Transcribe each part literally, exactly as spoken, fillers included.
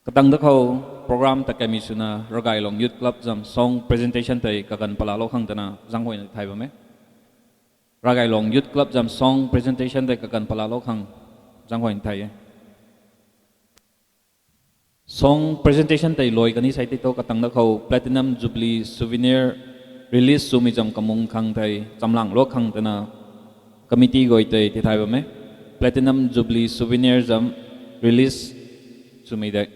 Katang da khou program ta kami swna Ragailong Youth Club zam song presentation tei kaganv palalou khang twna zaenghuayna thay bam e. Ragailong Youth Club zam song presentation tei kaganv palalou khang zaenghuayna thay e. Song presentation tei lui kani sei tei thu katang da khou Platinum Jubilee Souvenir release swmei zam kamung khang tei chamlang lou khang twna committee guay tei tithay bam e. Platinum Jubilee Souvenir zam release swmei dei.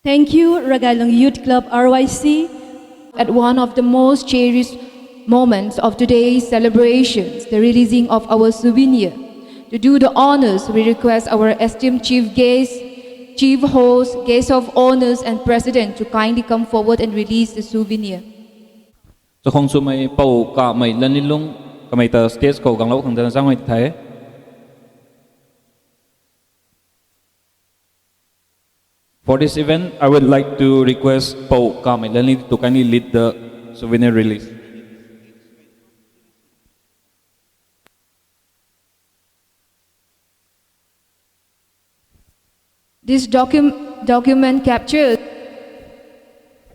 Thank you, Ragailong Youth Club R Y C. At one of the most cherished moments of today's celebrations, the releasing of our souvenir. To do the honors, we request our esteemed chief guest, chief host, guest of honors, and president to kindly come forward and release the souvenir. Chakhwang swmei Pou Kamei Lanlilung, kamei ta stage khou ganglou khang dana zaenghuay the. For this event, I would like to request Pou Kamei Lanlilung to kindly lead the souvenir release. This docu- document captures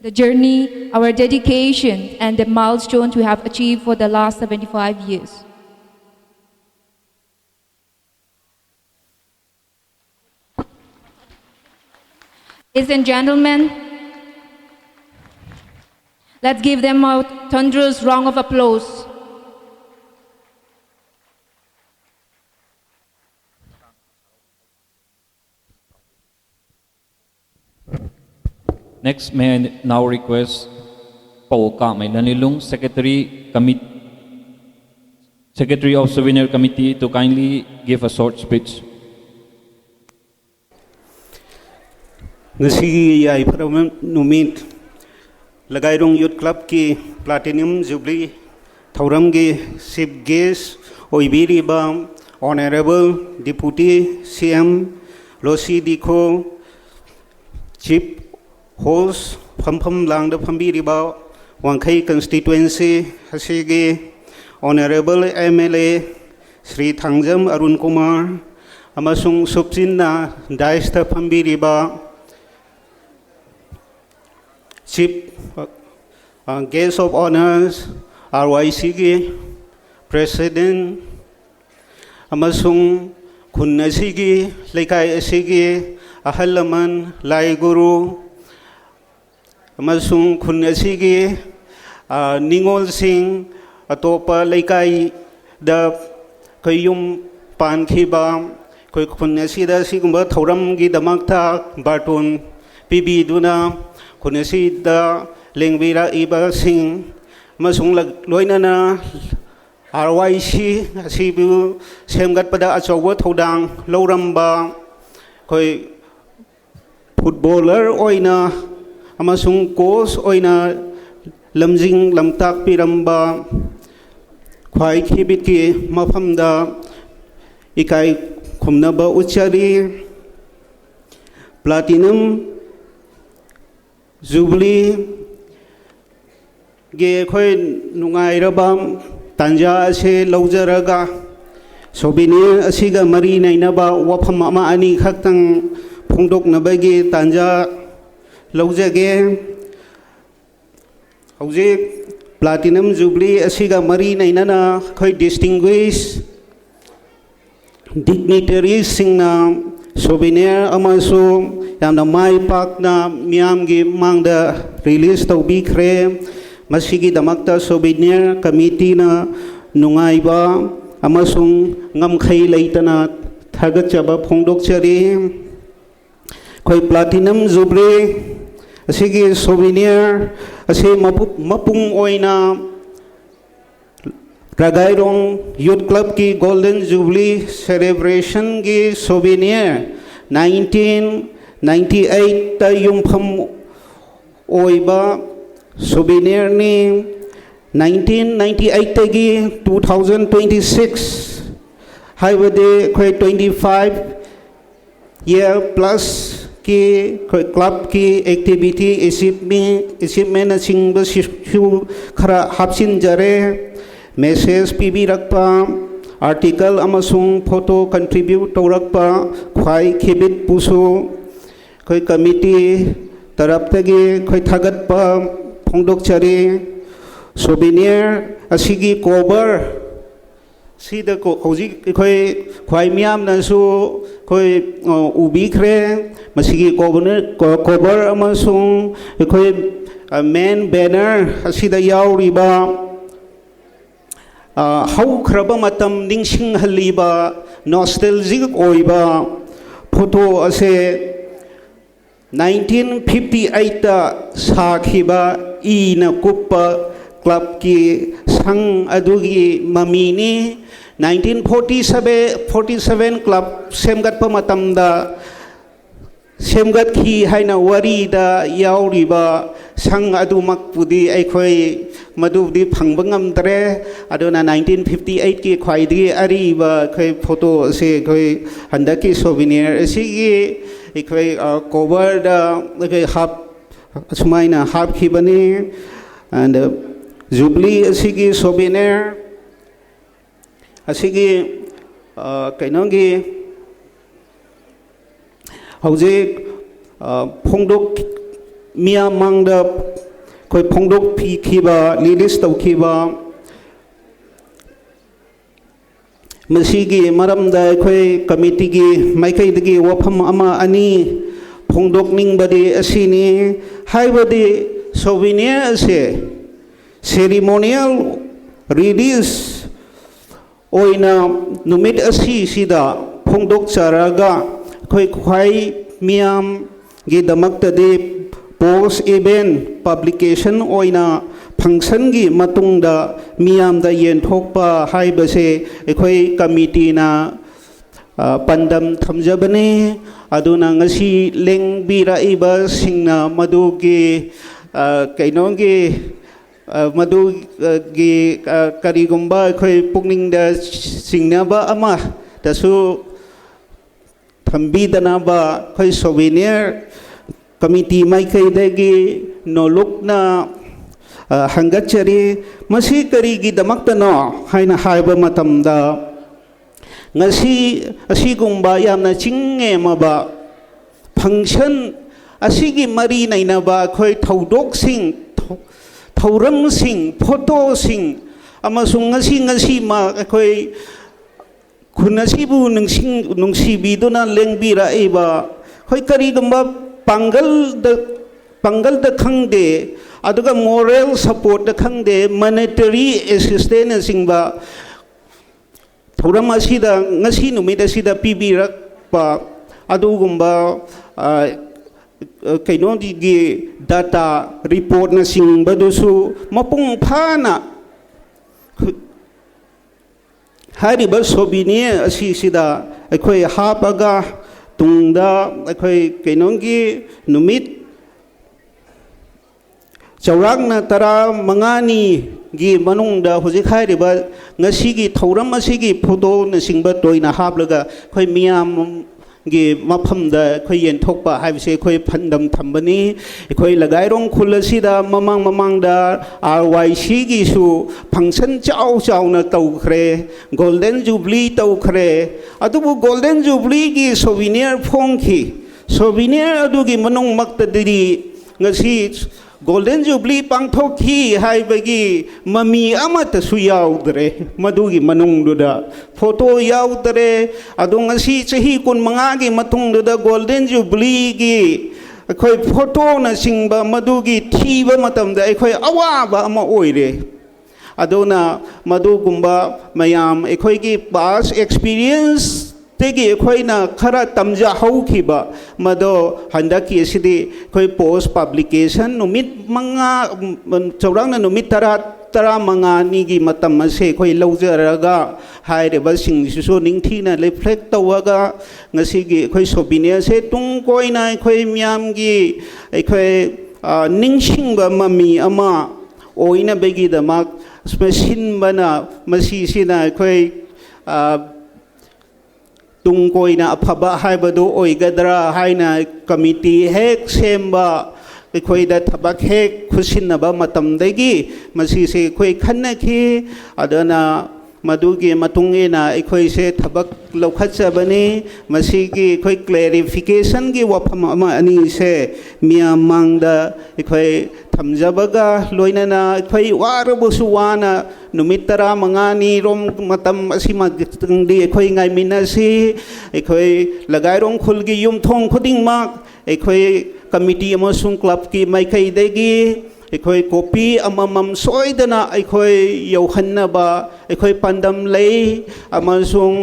the journey, our dedication, and the milestones we have achieved for the last seventy-five years. Ladies and gentlemen, let's give them a thunderous round of applause. Next, may I now request Pou Kamei Lanilung, Secretary Commit-, Secretary of Souvenir Committee, to kindly give a short speech. Ngasi yai pharau numit, Lagairong Youth Club ki Platinum Jubilee thauram ki Chief Guest oibiriba Honourable Deputy C M Losi Dikho, Chief Host phampham langda phambiriba Wangkhei Constituency asigi Honourable M L A Shri Thangjam Arun Kumar, amasung supchinna dais ta phambiriba Chief, uh, Guest of Honours, R Y C ki President, amasung khun asigi, leikai asigi, ahal laman, lai guru, amasung khun asigi, ah, ningol sing, atopa leikai da kayum pan khiba, khui khun asida sigumba thauram ki damak ta bartun pibi duna, khun asida lengvira iba sing, amasung lak-, loinana R Y C, asibu semgat pada achauba thaudang louramba, khui footballer oina, amasung coach oina lamzing lamtak piramba, khuay khibit ki maphamda ikai khumnaba uchari, Platinum Jubilee ge khui nungai rabam tanja ase louzaraga, souvenir asiga mari nainaba wapham ama ani khaktang phungdoknaba ge tanja louzage. Houzi Platinum Jubilee asiga mari nainana khui distinguished dignitaries singna souvenir amasu yamna mai pakna miam gi mangda release tau bi khre. Masigi damakta souvenir committee na nungaiba amasung ngamkhei leitana thagat chaba phongdok chari. Khui Platinum Jubilee asigi souvenir asi mapu-, mapung oina Ragairong Youth Club ki Golden Jubilee Celebration ki souvenir nineteen ninety-eight ta yumpham oiba souvenir ni nineteen ninety-eight tagi two thousand twenty-six haibadi khui twenty-five year plus ki khui club ki activity achievement, achievement na chingba si-, su khara hapsin jare. Message pibi rakpa, article amasung photo contribute tau rakpa, khuay khibit pusu, khui committee tarap tagi khui thagatpa phongdok chari. Souvenir asigi cover sida ko houzi khui khuay miam na su khui, uh, ubi khre, masigi cover, co-, cover amasung khui, uh, main banner asida yau riba, uh, hau khraba matam ningsing haliba, nostalgic oiba photo ase nineteen fifty-eight ta sakhiba ina kuppa club ki sang adugi mami ni nineteen forty-seven, forty-seven club semgatpa matamda semgat khi haina wari da yau riba sang adu mak pudi ai khui madu di phangba ngam tare. Aduna nineteen fifty-eight ki khuay di ariba khui photo se khui handak ki souvenir asigi khui, uh, cover da khui hap sumaina hap khi bani and, uh, Jubilee asigi souvenir asigi, uh, kainongi houzi, uh, phongdok miamangda khui phongdok phi khiba, release tau khiba. Masigi maramda khui committee gi maikei dagi wapham ama ani phongdok ning badi asini haibadi souvenir ase ceremonial release oina numit asi sida phongdok charaga khui khuay miam gi damak tadi Post event publication ꯑꯣꯏꯅ functionꯒꯤ ꯃꯇꯨꯡꯗ ꯃꯤꯌꯥꯝꯗ ꯌꯦꯟꯊꯣꯛꯄ ꯍꯥꯏꯕꯁꯦ ꯑꯩꯈꯣꯏ committeeꯅ ꯄꯥꯟꯗꯝ ꯊꯝꯖꯕꯅꯤ꯫ ꯑꯗꯨꯅ ꯉꯁꯤ ꯂꯦꯡꯕꯤꯔꯛꯏꯕꯁꯤꯡꯅ ꯃꯗꯨꯒꯤ ꯀꯩꯅꯣꯒꯤ ꯃꯗꯨꯒꯤ ꯀꯔꯤꯒꯨꯝꯕ ꯑꯩꯈꯣꯏ ꯄꯨꯛꯅꯤꯡꯗ ꯆꯤꯡꯅꯕ ꯑꯃꯗꯁꯨ ꯊꯝꯕꯤꯗꯅꯕ ꯑꯩꯈꯣꯏ souvenir committee ꯃꯥꯏꯀꯩꯗꯒꯤ ꯅꯣꯂꯨꯛꯅ ꯍꯪꯒꯠꯆꯔꯤ꯫ ꯃꯁꯤ ꯀꯔꯤꯒꯤꯗꯃꯛꯇꯅꯣ ꯍꯥꯏꯅ ꯍꯥꯏꯕ ꯃꯇꯝꯗ, ꯉꯁꯤ ꯑꯁꯤꯒꯨꯝꯕ ꯌꯥꯝꯅ ꯆꯤꯡꯉꯦꯝꯃꯕ function ꯑꯁꯤꯒꯤ ꯃꯔꯤ ꯂꯩꯅꯕ ꯑꯩꯈꯣꯏ ꯊꯧꯗꯣꯛꯁꯤꯡ, ꯊꯧꯔꯝꯁꯤꯡ, ꯐꯣꯇꯣꯁꯤꯡ ꯑꯃꯁꯨꯡ ꯉꯁꯤ ꯉꯁꯤꯃꯛ ꯑꯩꯈꯣꯏ ꯈꯨꯟ ꯑꯁꯤꯕꯨ ꯅꯨꯡꯁꯤꯕꯤꯗꯨꯅ ꯂꯦꯡꯕꯤꯔꯛꯏꯕ ꯑꯩꯈꯣꯏ ꯀꯔꯤꯒꯨꯝꯕ ꯄꯥꯡꯒꯜꯗ ꯄꯥꯡꯒꯜꯗ ꯈꯪꯗꯦ, ꯑꯗꯨꯒ moral supportꯇ ꯈꯪꯗꯦ, monetary assistantꯅꯆꯤꯡꯕ ꯊꯧꯔꯝ ꯑꯁꯤꯗ ꯉꯁꯤ ꯅꯨꯃꯤꯠ ꯑꯁꯤꯗ ꯄꯤꯕꯤꯔꯛꯄ ꯑꯗꯨꯒꯨꯝꯕ ꯀꯩꯅꯣꯒꯤ data reportꯅꯆꯤꯡꯕꯗꯨꯁꯨ ꯃꯄꯨꯡ ꯐꯥꯅ ꯍꯥꯏꯔꯤꯕ souvenir ꯑꯁꯤꯁꯤꯗ ꯑꯩꯈꯣꯏ ꯍꯥꯞꯄꯒ ꯇꯨꯡꯗ ꯑꯩꯈꯣꯏ ꯀꯩꯅꯣꯒꯤ ꯅꯨꯃꯤꯠ ꯆꯥꯎꯔꯥꯛꯅ ꯇꯔꯥ ꯃꯉꯥꯅꯤꯒꯤ ꯃꯅꯨꯡꯗ ꯍꯧꯖꯤꯛ ꯍꯥꯏꯔꯤꯕ ꯉꯁꯤꯒꯤ ꯊꯧꯔꯝ ꯑꯁꯤꯒꯤ ꯐꯣꯇꯣꯅꯆꯤꯡꯕ ꯇꯣꯏꯅ ꯍꯥꯞꯂꯒ ꯑꯩꯈꯣꯏ ꯃꯤꯌꯥꯝ ꯒꯤ ꯃꯐꯝꯗ ꯑꯩꯈꯣꯏ ꯌꯦꯟꯊꯣꯛꯄ ꯍꯥꯏꯕꯁꯤ ꯑꯩꯈꯣꯏ ꯄꯥꯟꯗꯝ ꯊꯝꯕꯅꯤ꯫ ꯑꯩꯈꯣꯏ ꯂꯒꯥꯏꯔꯣꯡ ꯈꯨꯜ ꯑꯁꯤꯗ ꯃꯃꯥꯡ ꯃꯃꯥꯡꯗ R Y Cꯒꯤꯁꯨ function ꯆꯥꯎ ꯆꯥꯎꯅ ꯇꯧꯈ꯭ꯔꯦ, Golden Jubilee ꯇꯧꯈ꯭ꯔꯦ꯫ ꯑꯗꯨꯕꯨ Golden Jubileeꯒꯤ souvenir ꯐꯣꯡꯈꯤ꯫ Souvenir ꯑꯗꯨꯒꯤ ꯃꯅꯨꯡꯃꯛꯇꯗꯤ ꯉꯁꯤ Golden Jubilee ꯄꯥꯡꯊꯣꯛꯈꯤ ꯍꯥꯏꯕꯒꯤ ꯃꯃꯤ ꯑꯃꯠꯇꯁꯨ ꯌꯥꯎꯗ꯭ꯔꯦ꯫ ꯃꯗꯨꯒꯤ ꯃꯅꯨꯡꯗꯨꯗ photo ꯌꯥꯎꯗ꯭ꯔꯦ꯫ ꯑꯗꯣ ꯉꯁꯤ ꯆꯍꯤ ꯀꯨꯟꯃꯉꯥꯒꯤ ꯃꯇꯨꯡꯗꯨꯗ Golden Jubileeꯒꯤ ꯑꯩꯈꯣꯏ photoꯅꯆꯤꯡꯕ ꯃꯗꯨꯒꯤ ꯊꯤꯕ ꯃꯇꯝꯗ ꯑꯩꯈꯣꯏ ꯑꯋꯥꯕ ꯑꯃ ꯑꯣꯏꯔꯦ꯫ ꯑꯗꯨꯅ ꯃꯗꯨꯒꯨꯝꯕ ꯃꯌꯥꯝ ꯑꯩꯈꯣꯏꯒꯤ past experience ꯇꯒꯤ ꯑꯩꯈꯣꯏꯅ ꯈꯔ ꯇꯝꯖꯍꯧꯈꯤꯕ ꯃꯗꯣ ꯍꯟꯗꯛꯀꯤ ꯑꯁꯤꯗꯤ ꯑꯩꯈꯣꯏ post publication ꯅꯨꯃꯤꯠ ꯃꯉꯥ, ꯆꯥꯎꯔꯥꯛꯅ ꯅꯨꯃꯤꯠ ꯇꯔꯥ, ꯇꯔꯥꯃꯉꯥꯅꯤꯒꯤ ꯃꯇꯝ ꯑꯁꯦ ꯑꯩꯈꯣꯏ ꯂꯧꯖꯔꯒ ꯍꯥꯏꯔꯤꯕꯁꯤꯡꯁꯤꯁꯨ ꯅꯤꯡꯊꯤꯅ reflect ꯇꯧꯔꯒ ꯉꯁꯤꯒꯤ ꯑꯩꯈꯣꯏ souvenirꯁꯦ ꯇꯨꯡ ꯀꯣꯏꯅ ꯑꯩꯈꯣꯏ ꯃꯤꯌꯥꯝꯒꯤ ꯑꯩꯈꯣꯏ ꯅꯤꯡꯁꯤꯡꯕ ꯃꯃꯤ ꯑꯃ ꯑꯣꯏꯅꯕꯒꯤꯗꯃꯛ ꯁꯤꯟꯕꯅ ꯃꯁꯤꯁꯤꯅ ꯑꯩꯈꯣꯏ ꯇꯨꯡ ꯀꯣꯏꯅ ꯑꯐꯕ ꯍꯥꯏꯕꯗꯨ ꯑꯣꯏꯒꯗ꯭ꯔꯥ ꯍꯥꯏꯅ committee ꯍꯦꯛ ꯁꯦꯝꯕ ꯑꯩꯈꯣꯏꯗ ꯊꯕꯛ ꯍꯦꯛ ꯈꯨꯠꯁꯤꯟꯅꯕ ꯃꯇꯝꯗꯒꯤ ꯃꯁꯤꯁꯦ ꯑꯩꯈꯣꯏ ꯈꯟꯅꯈꯤ꯫ ꯑꯗꯨꯅ ꯃꯗꯨꯒꯤ ꯃꯇꯨꯡ ꯏꯟꯅ ꯑꯩꯈꯣꯏꯁꯦ ꯊꯕꯛ ꯂꯧꯈꯠꯆꯕꯅꯤ꯫ ꯃꯁꯤꯒꯤ ꯑꯩꯈꯣꯏ clarificationꯒꯤ ꯋꯥꯐꯝ ꯑꯃ ꯑꯅꯤꯁꯦ ꯃꯤꯌꯥꯝ ꯃꯥꯡꯗ ꯑꯩꯈꯣꯏ ꯊꯝꯖꯕꯒ ꯂꯣꯏꯅꯅ ꯑꯩꯈꯣꯏ ꯋꯥꯔꯕꯁꯨ ꯋꯥꯅ ꯅꯨꯃꯤꯠ ꯇꯔꯥꯃꯉꯥꯅꯤ ꯔꯣꯝ ꯃꯇꯝ ꯑꯁꯤꯃꯇꯪꯗꯤ ꯑꯩꯈꯣꯏ ꯉꯥꯏꯃꯤꯟꯅꯁꯤ꯫ ꯑꯩꯈꯣꯏ ꯂꯒꯥꯏꯔꯣꯡ ꯈꯨꯜꯒꯤ ꯌꯨꯝꯊꯣꯡ ꯈꯨꯗꯤꯡꯃꯛ ꯑꯩꯈꯣꯏ committee ꯑꯃꯁꯨꯡ clubꯀꯤ ꯃꯥꯏꯀꯩꯗꯒꯤ ꯑꯩꯈꯣꯏ copy ꯑꯃꯃꯝ ꯁꯣꯏꯗꯅ ꯑꯩꯈꯣꯏ ꯌꯧꯍꯟꯅꯕ ꯑꯩꯈꯣꯏ ꯄꯥꯟꯗꯝ ꯂꯩ꯫ ꯑꯃꯁꯨꯡ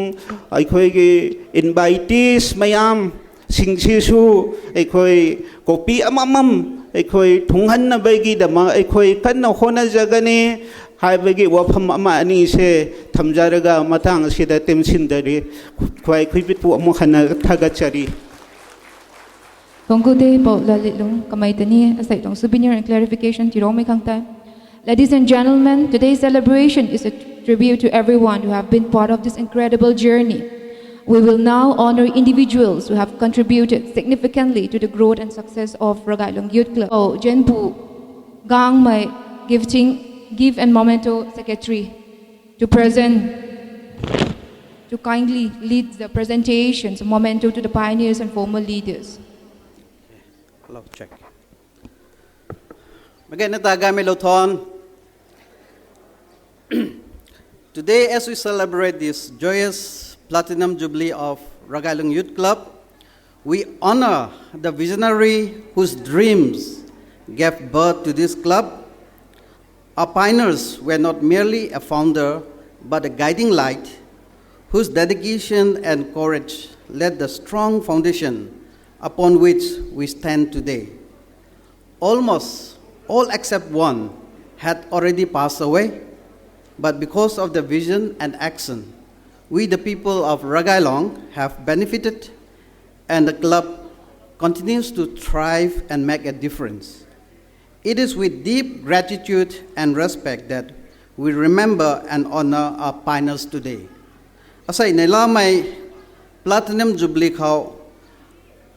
ꯑꯩꯈꯣꯏꯒꯤ invitees ꯃꯌꯥꯝ ꯁꯤꯡꯁꯤꯁꯨ ꯑꯩꯈꯣꯏ copy ꯑꯃꯃꯝ ꯑꯩꯈꯣꯏ ꯊꯨꯡꯍꯟꯅꯕꯒꯤꯗꯃꯛ ꯑꯩꯈꯣꯏ ꯀꯟꯅ ꯍꯣꯠꯅꯖꯒꯅꯤ ꯍꯥꯏꯕꯒꯤ ꯋꯥꯐꯝ ꯑꯃ ꯑꯅꯤꯁꯦ ꯊꯝꯖꯔꯒ ꯃꯇꯥꯡ ꯑꯁꯤꯗ ꯇꯦꯝꯁꯤꯟꯖꯔꯤ꯫ ꯈ꯭ꯋꯥꯏ ꯈꯨꯏꯄꯤꯠꯄꯨ ꯑꯃꯨꯛ ꯍꯟꯅ ꯊꯥꯒꯠꯆꯔꯤ꯫ Thuanc ku the Pou Lallitlung kamei ta ni asei tuang souvenir and clarification tiiloumei khang tei. Ladies and gentlemen, today's celebration is a tribute to everyone who have been part of this incredible journey. We will now honor individuals who have contributed significantly to the growth and success of Ragailung Youth Club. Oh, Jenpu Gangmei, gifting, gift and memento secretary, to present, to kindly lead the presentations, memento to the pioneers and former leaders. Hello, check. Again, nata gamei lou than. Today, as we celebrate this joyous Platinum Jubilee of Ragailung Youth Club, we honor the visionary whose dreams gave birth to this club. Our pioneers were not merely a founder, but a guiding light whose dedication and courage laid the strong foundation upon which we stand today. Almost all except one had already passed away, but because of the vision and action, we, the people of Ragailong, have benefited, and the club continues to thrive and make a difference. It is with deep gratitude and respect that we remember and honor our pioneers today. Asei neilamei Platinum Jubilee khou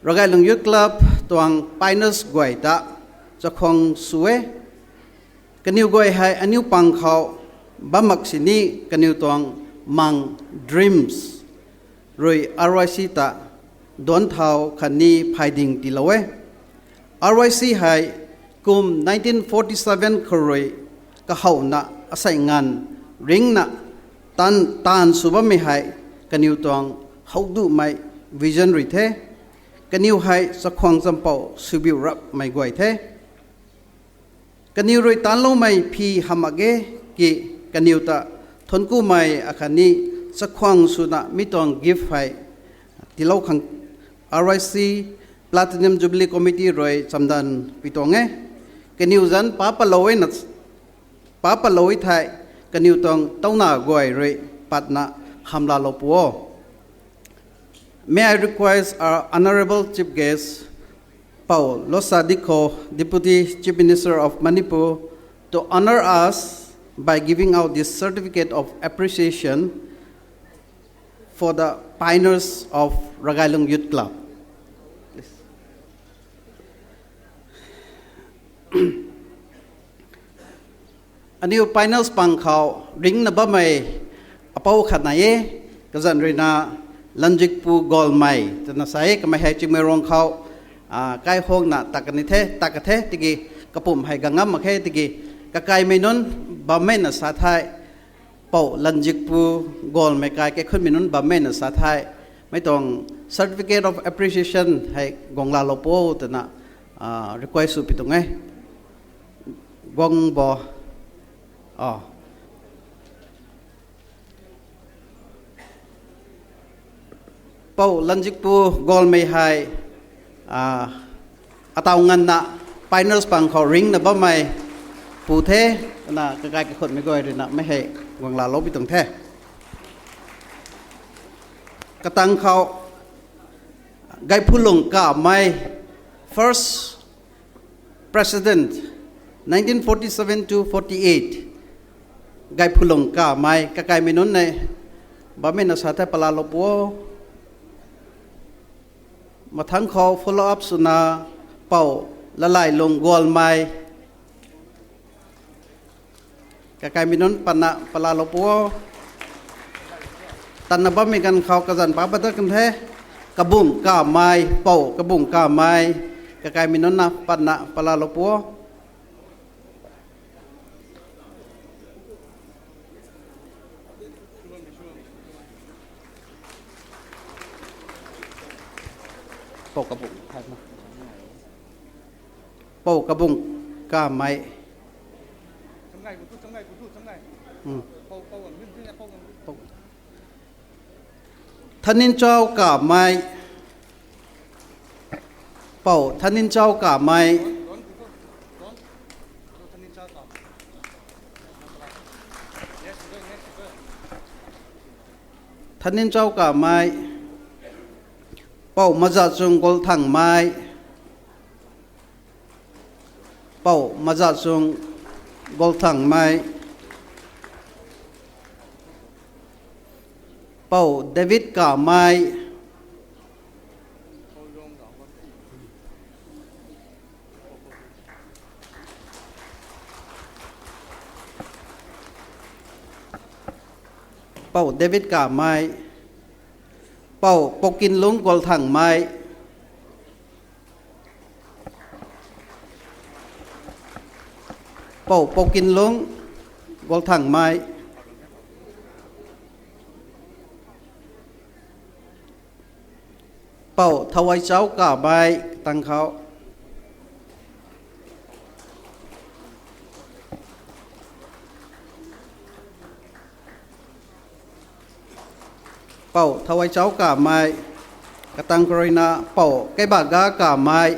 Ragailong Youth Club tuang pioneers guay ta chakhwang sw e. Kaniw guay hei aniu pang khou bam mak sini kaniw tuang mang, dreams rui R Y C ta duanc thau khatni phay ding tiilou e. R Y C hei kum nineteen forty-seven khou rui kahouna asei nganv ringcna taanv, taanv sw bammei hei kaniw tuang howduhmei vision rui the. Kaniw hei chakhwang champou swbiu rapmei guay the. Kaniw rui taanloumei phi hamh mak ge ki kaniw ta thuanckumei akhatni chakhwang swna mi tuang gift hei tiilou khang R Y C Platinum Jubilee Committee rui chamdan pi tuang e. Kaniw zanc pa palou e na, pa palou e thei kaniw tuang tauna guay rui patna hamlaalou pu o. May I request our Honorable Chief Guest, Pou Lotsa Dikho, Deputy Chief Minister of Manipur, to honor us by giving out this certificate of appreciation for the pioneers of Ragailong Youth Club. Please. Aniu pioneers pang khou ringcna bammei apou khat nai e, kazanc ruina Lanzikpu Golmei twna sa e, kamei hei Chingmeirong khou, a, kaihungna tak kani the, tak ka the, tiki kapumc hei gang ngam mak khe, tiki kakaimei nunc bammei na sa thei, Pou Lanzikpu Golmei kai kaikhunmei nunc bammei na sa thei, mei tuang Certificate of Appreciation hei guang laalou pu twna, a, request sw pi tuang e. Guang bo. A. Pou Lanzikpu Golmei hei, a, ataw nganvna pioneers pang khou ringcna bammei pu the, twna kakai kaikhunmei guay ruina mei hei guang laalou pi tuang the. Katang khou Gaiphulung Kamei, first President, nineteen forty-seven to forty-eight, Gaiphulung Kamei, kakaimei nunc nei, bammei na sa thei palaalou pu o. Mathangc khou follow up swna Pou Lalailung Golmei, kakaimei nunc patna palaalou pu o. Tanna bammei ganv khou kazanc pa pat dat kan the, Kabung Kamei, Pou Kabung Kamei, kakaimei nunc na patna palaalou pu o. Pou Kabung, Pou Kabung Kamei. Thaninchau Kamei. Pou Thaninchau Kamei. Thaninchau Kamei. Pou Mazachung Golthangmei. Pou Mazachung Golthangmei. Pou David Kamei. Pou David Kamei. Pou Poukinlung Golthangmei. Pou Poukinlung Golthangmei. Pou Thawaichau Kamei, katang khou. Pou Thawaichau Kamei, katang khou ruina Pou Kaibaga Kamei.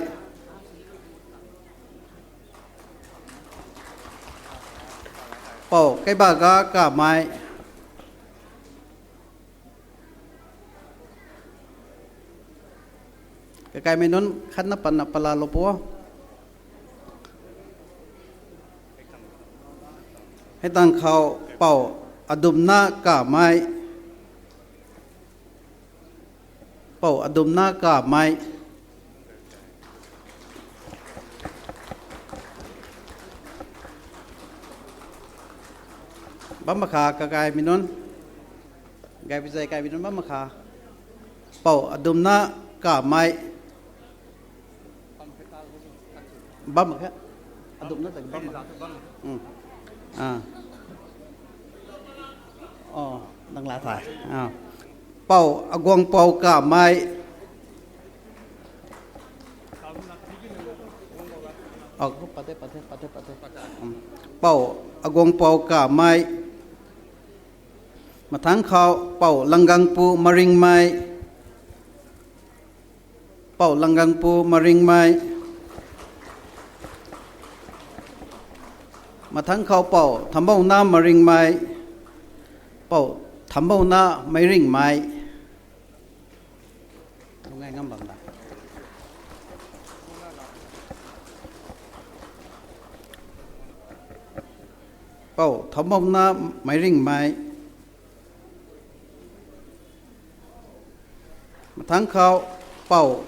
Pou Kaibaga Kamei. Kakaimei nunc khatna patna palalou pu. Hei tang khou Pou Adumna Kamei. Pou Adumna Kamei. Bam makha kakaimei nunc. Gaypui zay kaimei nunc bam makha. Pou Adumna Kamei. Bam makha. Adumna ta bam makha. Hmm. Ah. Oh, nang la thai. Ah. Pou Aguangpou Kamei. Oh, pate, pate, pate, pate. Hmm. Pou Aguangpou Kamei. Mathangc khou Pou Langgangpu Maringmei. Pou Langgangpu Maringmei. Mathangc khou Pou Thambouna Maringmei. Pou Thambouna Meiringmei. Lungai ngam bam da. Pou Thambouna Meiringmei. Mathangc khou Pou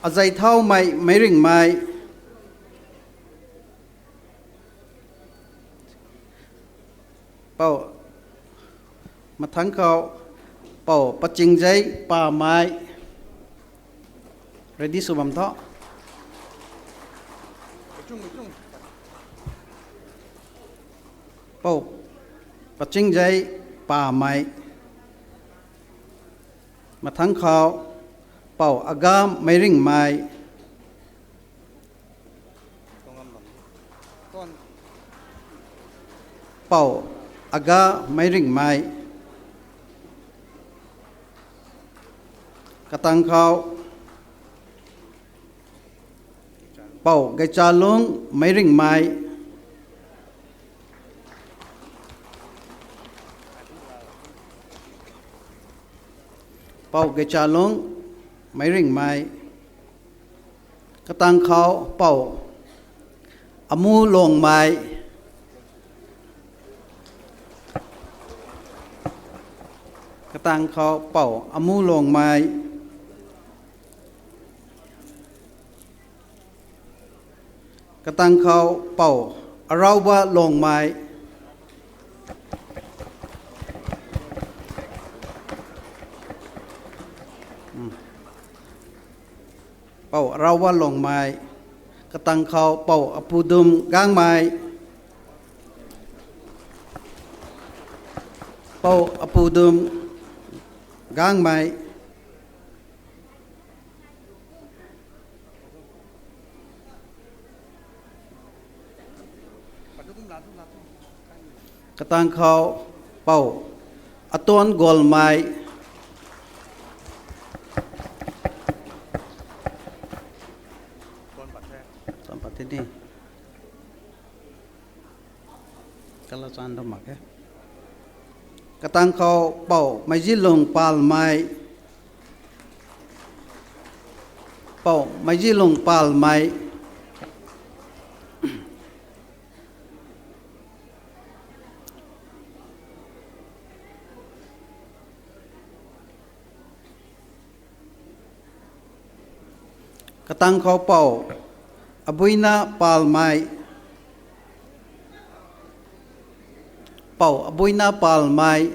Azeithaumei Meiringmei. Pou, mathangc khou Pou Pachingjei Pamei. Ready sw bam tho. Pou Pachingjei Pamei. Mathangc khou Pou Agam Meiringmei. Pou Aga Meiringmei. Katang khou Pou Gaichalung Meiringmei. Pou Gaichalung Meiringmei. Katang khou Pou Amu Longmei. Katang khou Pou Amu Longmei. Katang khou Pou Arauba Longmei. Pou Arauba Longmei. Katang khou Pou Apudum Gangmei. Pou Apudum Gangmei. Katang khou Pou Atuan Golmei. Tuan pat the ni. Kala chan dam mak e. Katang khou Pou Meizilung Palmei. Pou Meizilung Palmei. Katang khou Pou Abuina Palmei. Pou Abuina Palmei.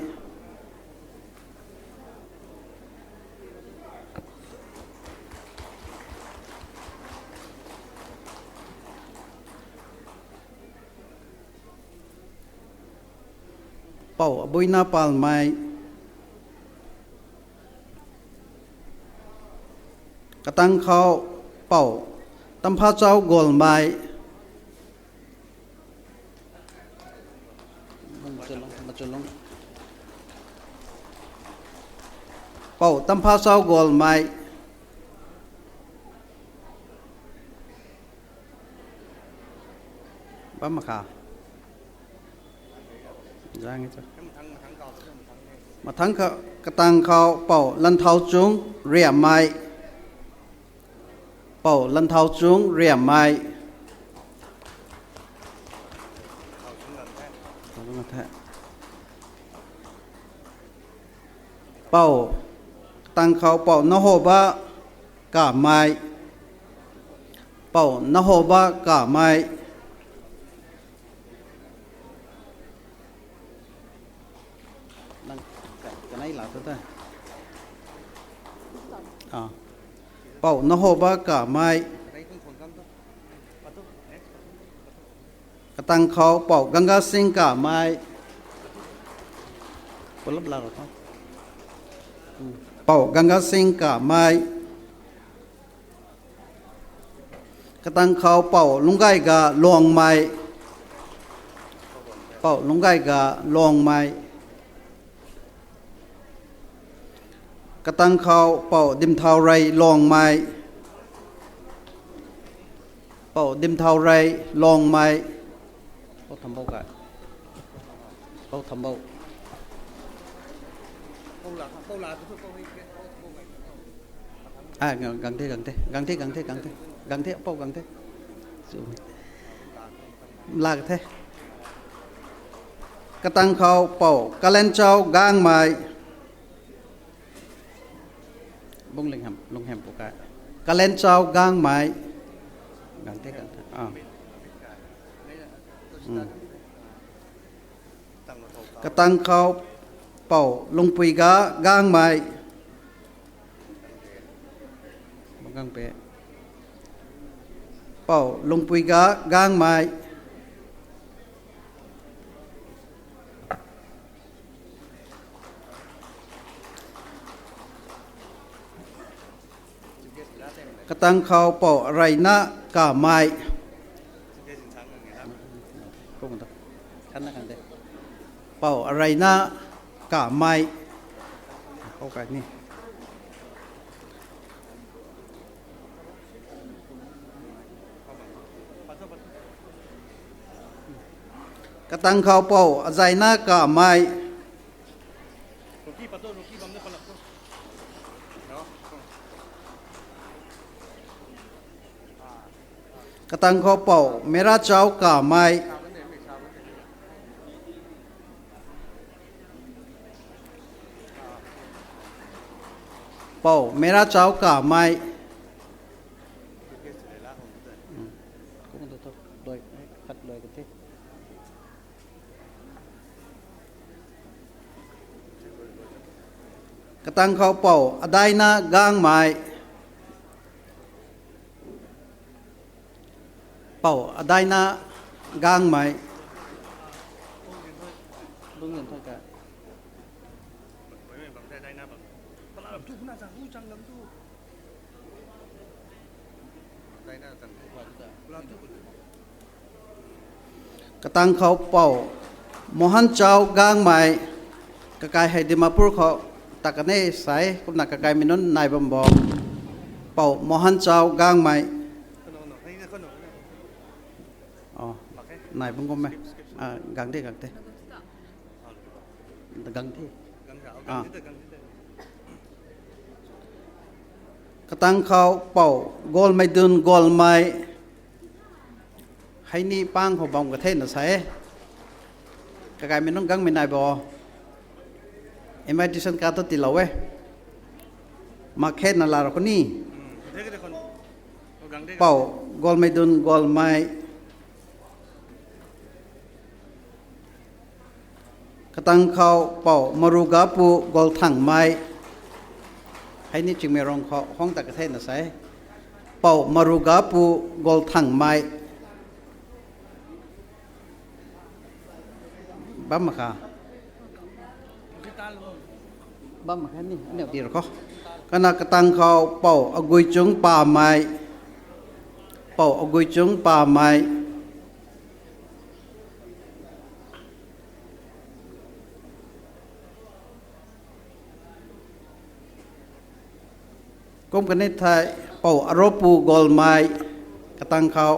Pou Abuina Palmei. Katang khou Pou Tamphachau Golmei. Pou Tamphachau Golmei. Bam makha. Zang e tu. Mathang kha, katang khou pou Lanthau Chung Riammei. Pou Lanthau Chung Riammei. Pou, katang khou pou Nahoba Kamei. Pou Nahoba Kamei. Nang ka-, kanei la tu ta. Ah. Pou Nahoba Kamei. Katang khou pou Ganga Singh Kamei. Pulap la ro ta. Pou Ganga Singh Kamei. Katang khou pou Lunggaiga Luangmei. Pou Lunggaiga Luangmei. Katang khou pou Dimthaurei Luangmei. Pou Dimthaurei Luangmei. Pou Thambou ka. Pou Thambou. A, gang the, gang the, gang the, gang the, gang the, gang the, pou gang the. Lak the. Katang khou pou Kalenchau Gangmei. Bungling ham, Lunghem pu kai. Kalenchau Gangmei. Gang the, gang the. Ah. Katang khou pou Lungpuiga Gangmei. Bang gang pe. Pou Lungpuiga Gangmei. Katang khou pou Reina Kamei. Pou Reina Kamei. Pou kai ni. Katang khou pou Azaina Kamei. Katang khou pou Merachau Kamei. Pou Merachau Kamei. Katang khou pou Adaina Gangmei. Pou Adaina Gangmei. Katang khou pou Mohanchau Gangmei. Kakai hei Dimapur khou ta kan e sa e, kumna kakaimei nunc nai bam bo. Pou Mohanchau Gangmei. Nai bam kum e. Gang the, gang the. Gang the. Katang khou pou Golmeidun Golmei. Hei ni pang khou bam ka the na sa e. Kakaimei nunc gangmei nai bo. Invitation card tu tiilou e. Mak khe na la ra khou ni. Pou Golmeidun Golmei. Katang khou pou Marugapu Golthangmei. Hei ni Chingmeirong khou hang ta ka the na sa e. Pou Marugapu Golthangmei. Bam mak kha. Bam mak kha ni, aniu dir khou. Kana katang khou pou Aguichung Pamei. Pou Aguichung Pamei. Kum kani thei pou Aropu Golmei, katang khou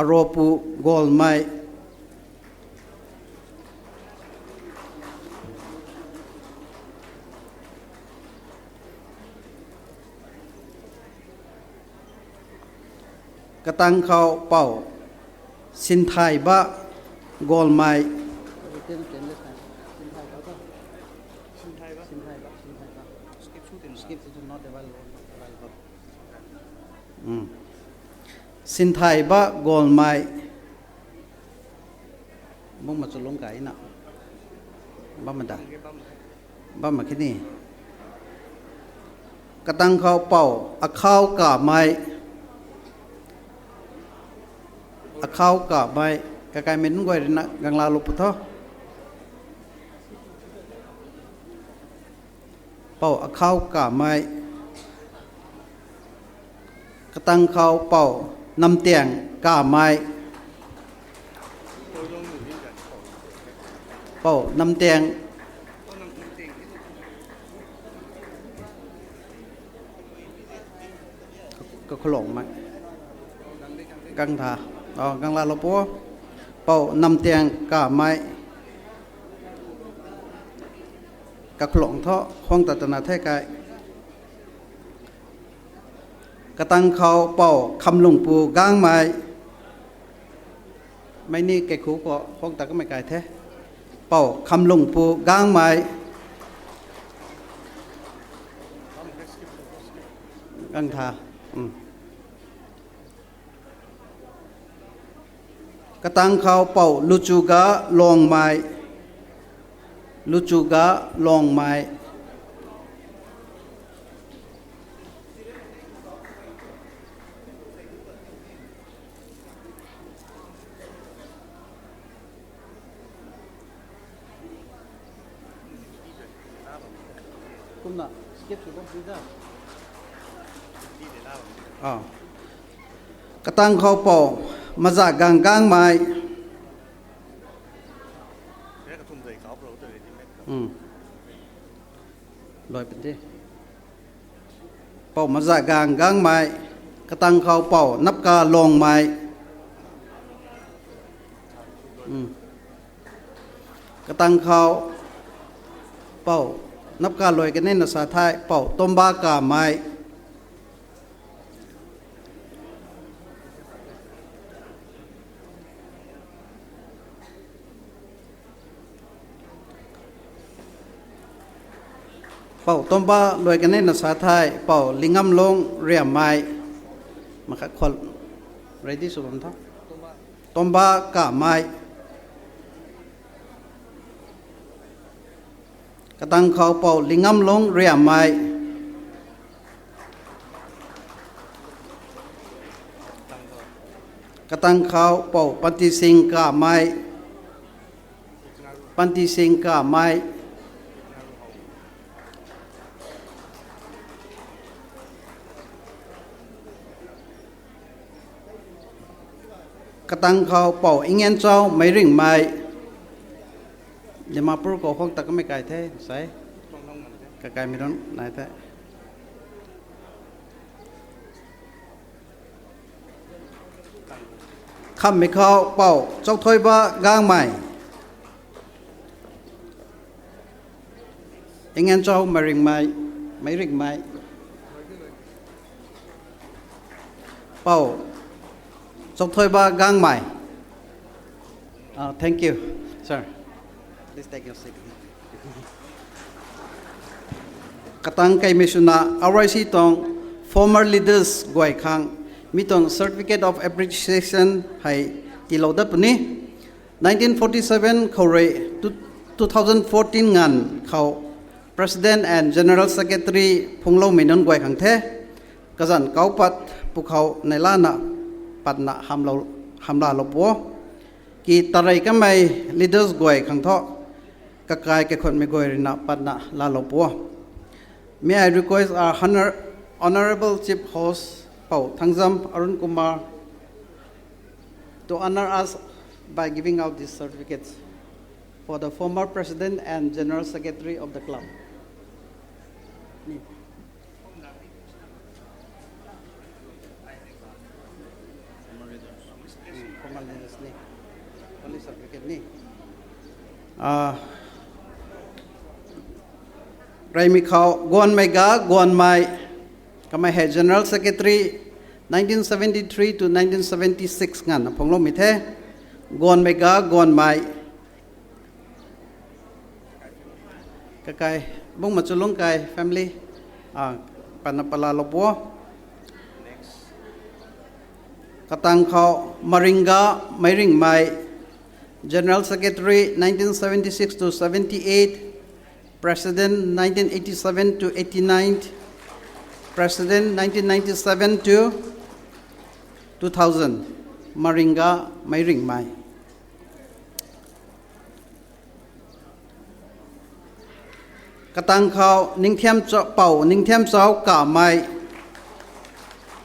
Aropu Golmei. Katang khou pou Sinthaiba Golmei. Sinthaiba Golmei. Bung machu lung kai na. Bam da. Bam kini. Katang khou pou Akhau Kamei. Akhau Kamei. Kakaimei nunc guay rui na gangla lu pu tho. Pou Akhau Kamei. Katang khou pou Namtiang Kamei. Pou Namtiang Kakhulongmei. Gang tha. O, gangla lu pu. Pou Namtiang Kamei. Kakhulong tho, khwang ta twna the kai. Katang khou pou Khamlungpu Gangmei. Mei ni kaikhu khou khwang ta kamei kai the. Pou Khamlungpu Gangmei. Gang tha. Katang khou pou Luchuga Longmei. Luchuga Longmei. Kumna skip sw bam si da. Katang khou pou Mazagang Gangmei. Loi pante. Pou Mazagang Gangmei. Katang khou pou Napka Longmei. Katang khou pou Napka Loi kanei na sa thei pou Tomba Kamei. Pou Tomba Loi kanei na sa thei pou Lingamlung Riammei. Makhat khou ready sw bam tho. Tomba Kamei. Katang khou pou Lingamlung Riammei. Katang khou pou Pantising Kamei. Pantising Kamei. Katang khou pou Ngianchau Meiringmei. Dimapur khou khwang ta kamei kai the, sai. Kakaimei nunc nai the. Khammei khou pou Chokthoiba Gangmei. Ngianchau Meiringmei, Meiringmei. Pou Chokthoiba Gangmei. Ah, thank you, sir. Please take your seat. Katang kaimei swna R Y C tuang former leaders guay khang mi tuang Certificate of Appreciation hei tiilou dat puni. Nineteen forty-seven khou rui two thousand fourteen nganv khou President and General Secretary phungloumei nunc guay khang the. Kazanc kau pat pwkhou neih lana patna hamlou, hamlaalou pu o. Ki tarey kamei leaders guay khang thu kakai kaikhunmei guay ruina patna laalou pu o. May I request our honor-, Honorable Chief Host, Pou Thangjam Arun Kumar, to honor us by giving out these certificates for the former President and General Secretary of the club. Formal leaders ni. Only certificate ni. Ah, reymei khou Guanmei Ga Guanmei, kamei hei General Secretary, nineteen seventy-three to nineteen seventy-six nganvna phungloumei the. Guanmei ga Guanmei. Kakai, Bungma Chulungkai family. Ah, pana palalou po. Katang khou Maringga Meiringmei, General Secretary nineteen seventy-six to seventy-eight, President nineteen eighty-seven to eighty-nine, President nineteen ninety-seven to two thousand, Maringga Meiringmei. Katang khou Ningthiam Chau, Pou Ningthiam Chau Kamei,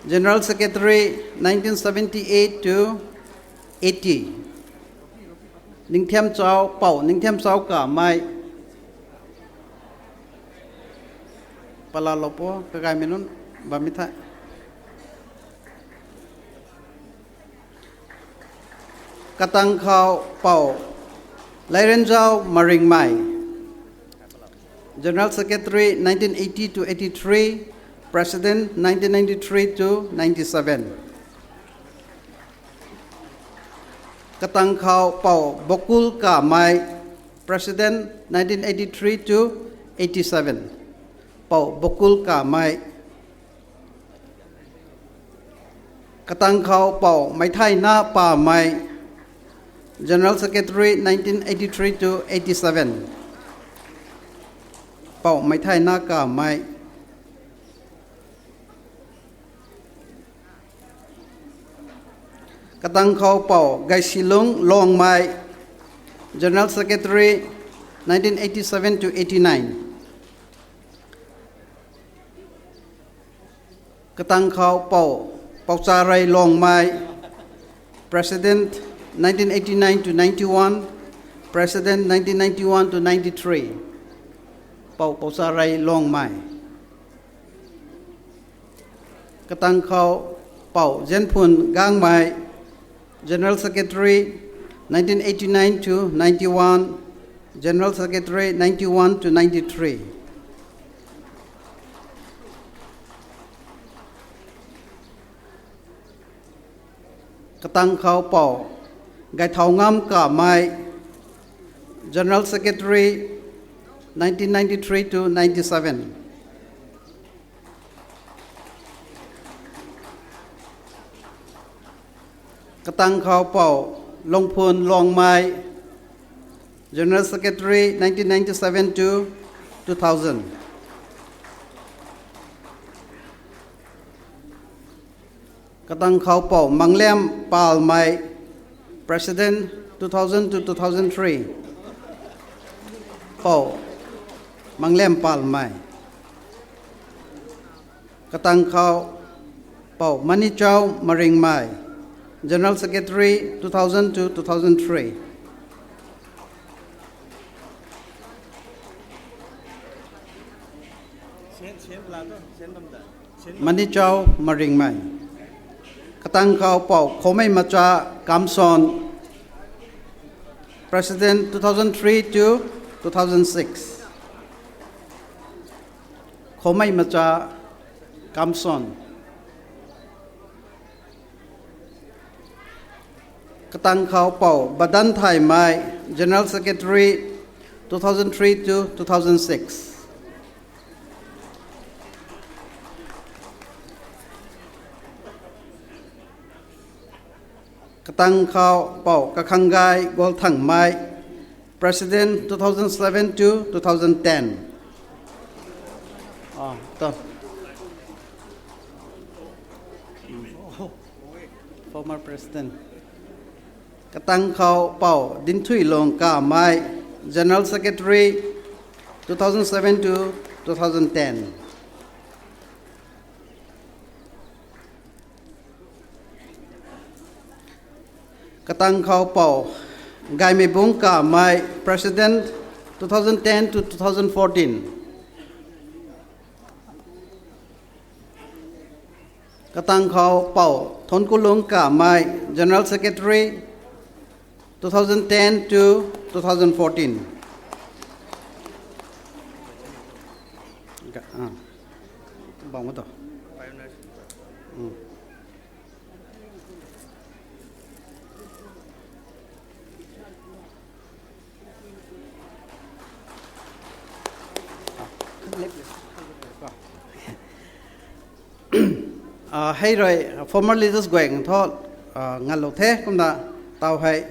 General Secretary nineteen seventy-eight to eighty. Ningthiam Chau, Pou Ningthiam Chau Kamei. Palalou po, kagaymei nunc bammei the. Katang khou Pou Leirenjau Maringmei, General Secretary nineteen eighty to eighty-three, President nineteen ninety-three to ninety-seven. Katang khou Pou Bokul Kamei, President nineteen eighty-three to eighty-seven. Pou Bokul Kamei. Katang khou Pou Meithaina Pamei, General Secretary nineteen eighty-three to eighty-seven. Pou Meithaina Kamei. Katang khou Pou Gaisilung Longmei, General Secretary nineteen eighty-seven to eighty-nine. Katang khou Pou Poucharei Longmei, President nineteen eighty-nine to ninety-one, President nineteen ninety-one to ninety-three. Pou Poucharei Longmei. Katang khou Pou Zianphun Gangmei, General Secretary nineteen eighty-nine to ninety-one, General Secretary ninety-one to ninety-three. Katang khou Pou Gaithaungam Kamei, General Secretary nineteen ninety-three to ninety-seven. Katang khou Pou Lungphun Longmei, General Secretary nineteen ninety-seven to two thousand. Katang khou Pou Manglem Palmei, President two thousand to two thousand three. Pou Manglem Palmei. Katang khou Pou Manichau Maringmei, General Secretary two thousand to two thousand three. Manichau Maringmei. Katang khou Pou Khomei Macha Kamson, President two thousand three to two thousand six. Khomei Macha Kamson. Katang khou Pou Badanthaimei, General Secretary two thousand three to two thousand six. Katang khou Pou Kakhanggai Golthangmei, President two thousand seven to two thousand ten. Ah, to. Former President. Katang khou Pou Dinthuilung Kamei, General Secretary two thousand seven to two thousand ten. Katang khou Pou Gaimeibung Kamei, President two thousand ten to two thousand fourteen. Katang khou Pou Thonkulung Kamei, General Secretary two thousand ten to two thousand fourteen. Ka-, ah. Bang to. Hmm. Hei rui former leaders guay thu ngalou the kumna tau hei.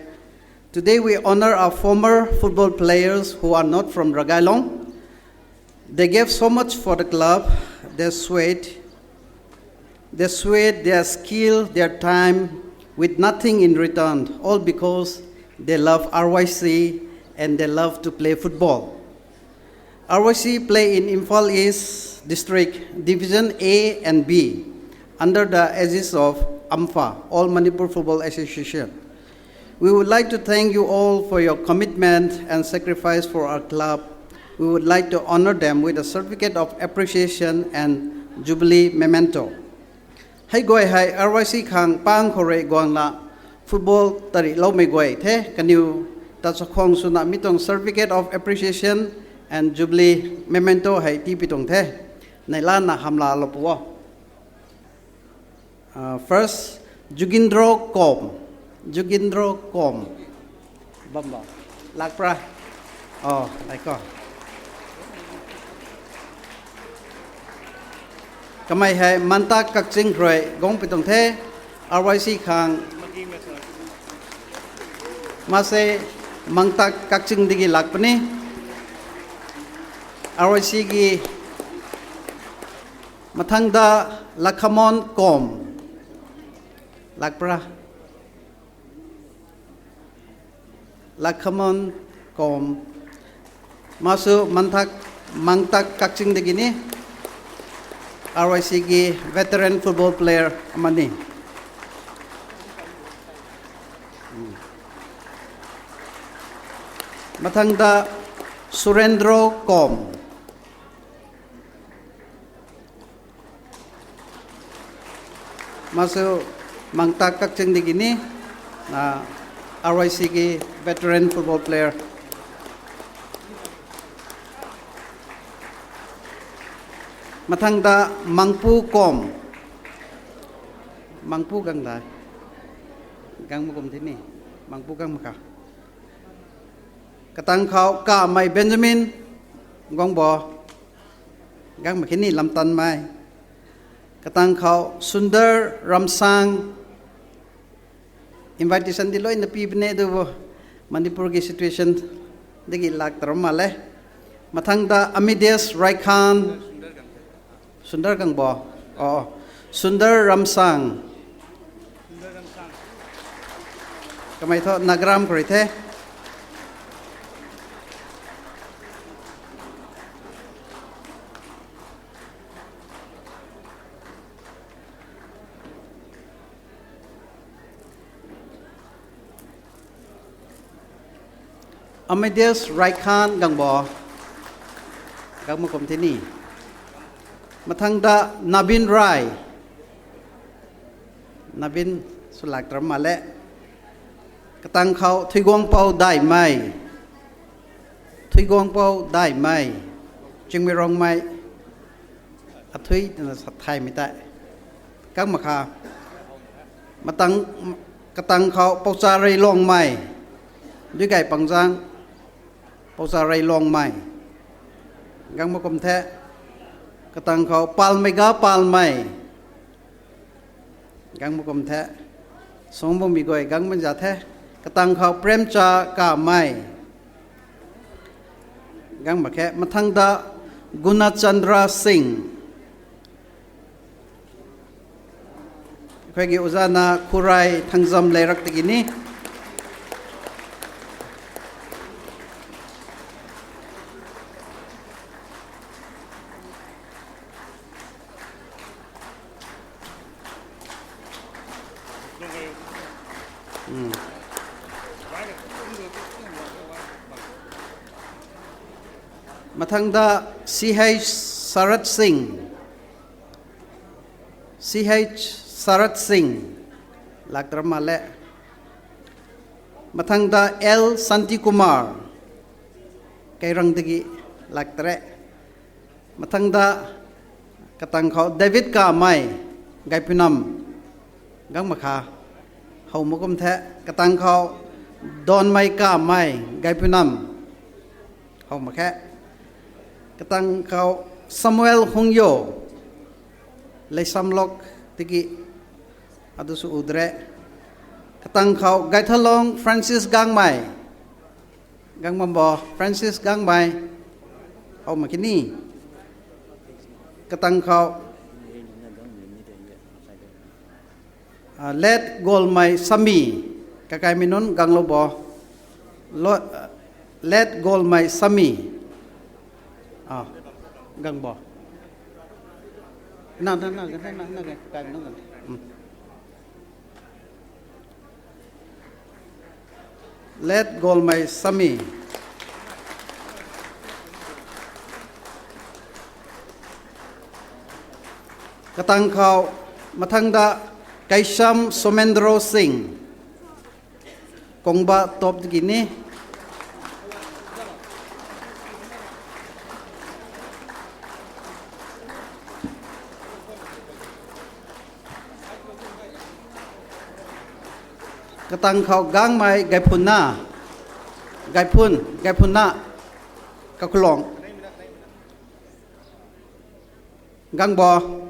Today we honor our former football players who are not from Ragailong. They gave so much for the club. They sweat, they sweat, their skill, their time, with nothing in return, all because they love R Y C and they love to play football. R Y C play in Imphal East District, Division A and B, under the aegis of AMFA, All Manipur Football Association. We would like to thank you all for your commitment and sacrifice for our club. We would like to honor them with a certificate of appreciation and jubilee memento. Hei guay hei R Y C khang pang khou rui guangna football tarihloumei guay the kaniw ta chakhwang swna mi tuang certificate of appreciation and jubilee memento hei tipi tuang the. Neihla na hamla lou pu o. First, Jugindro Kom. Jugindro Kom. Bamba. Lakpra. Oh, laiko. Kamei hei Mantak Kakching rui guang pi tuang the, R Y C khang. Mase Mangtak Kakching digi lak puni. R Y C ki mathangda Lakhamon Kom. Lakpra. Lakhamon Kom. Masu Mantak, Mangtak Kakching digi ni. R Y C ki veteran football player amani. Mathangda Surendro Kom. Masu Mangtak Kakching digi ni, R Y C ki veteran football player. Mathangda Mangpu Kom. Mangpu gang dai. Gang makum thi ni. Mangpu gang makha. Katang khou Kamei Benjamin. Guang bo. Gang makhe ni Lamtanmei. Katang khou Sundar Ramsang. Invitation di loina pi bine du bo. Manipur ki situation digi lak taram ma le. Mathangda Amidesh Raikhan. Sundar gang bo. Oh, Sundar Ramsang. Kamei thu Nagram khou rui the. Amidesh Raikhan gang bo. Gang makum thi ni. Mathangda Nabin Rai. Nabin swlak taram ma le. Katang khou Thuiguangpou Daimei. Thuiguangpou Daimei. Chingmeirongmei. Athui twna sa thaymei tei. Gang makha. Matang, katang khou Poucha Reilongmei. Duigay Pangzang. Poucha Reilongmei. Gang makum the. Katang khou Palmeiga Palmei. Gang makum the. Songbomi guay gang man za the. Katang khou Premcha Kamei. Gang makhe. Mathangda Gunachandra Singh. Akhoi ki ujana Khurai Thangjam Leirak tiki ni. Mathangda C H Sarat Singh. C H Sarat Singh. Lak taram ma le. Mathangda L Santi Kumar. Keirang digi lak tare. Mathangda katang khou David Kamei, Gaipunam, gang makha. How makum the, katang khou Donmei Kamei, Gaipunam. How makhe. Katang khou Samuel Hungyo, Leisamlok, Tiki, adu sw u dre. Katang khou Gaithalong Francis Gangmei. Gang bam bo, Francis Gangmei. How mak kini? Katang khou, ah, Late Golmei Sami. Kakaimei nunc gang lou bo. Lo-, ah, Late Golmei Sami. Ah, gang bo. Na, na, na, na, na, na, kakai nunc gang. Hmm. Late Golmei Sami. Katang khou, mathangda Kaisham Somendro Singh. Kongba top tiki ni. Katang khou Gangmei Gaiphunna. Gaiphun, Gaiphunna. Kakulong. Gang bo.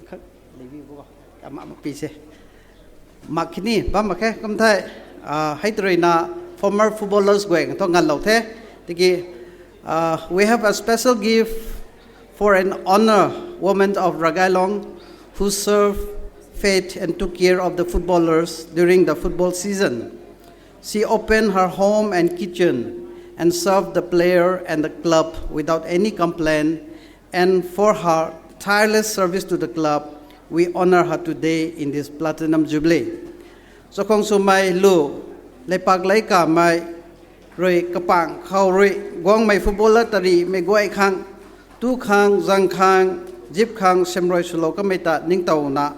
Khat, levi bo. Ama, ama pi se. Mak kini, bam mak khe, kum thei. Ah, hei tw ruina former footballers guay thu nganlou the. Tiki, ah, we have a special gift for an honor woman of Ragailong who served faith and took care of the footballers during the football season. She opened her home and kitchen and served the player and the club without any complaint. And for her tireless service to the club, we honor her today in this Platinum Jubilee. Chakhwang swmei lu, leipak leikamei rui kapang khou rui guangmei footballer tarimei guay khang, tu khang, zang khang, zip khang, semrui swlou kamei ta ningtowna,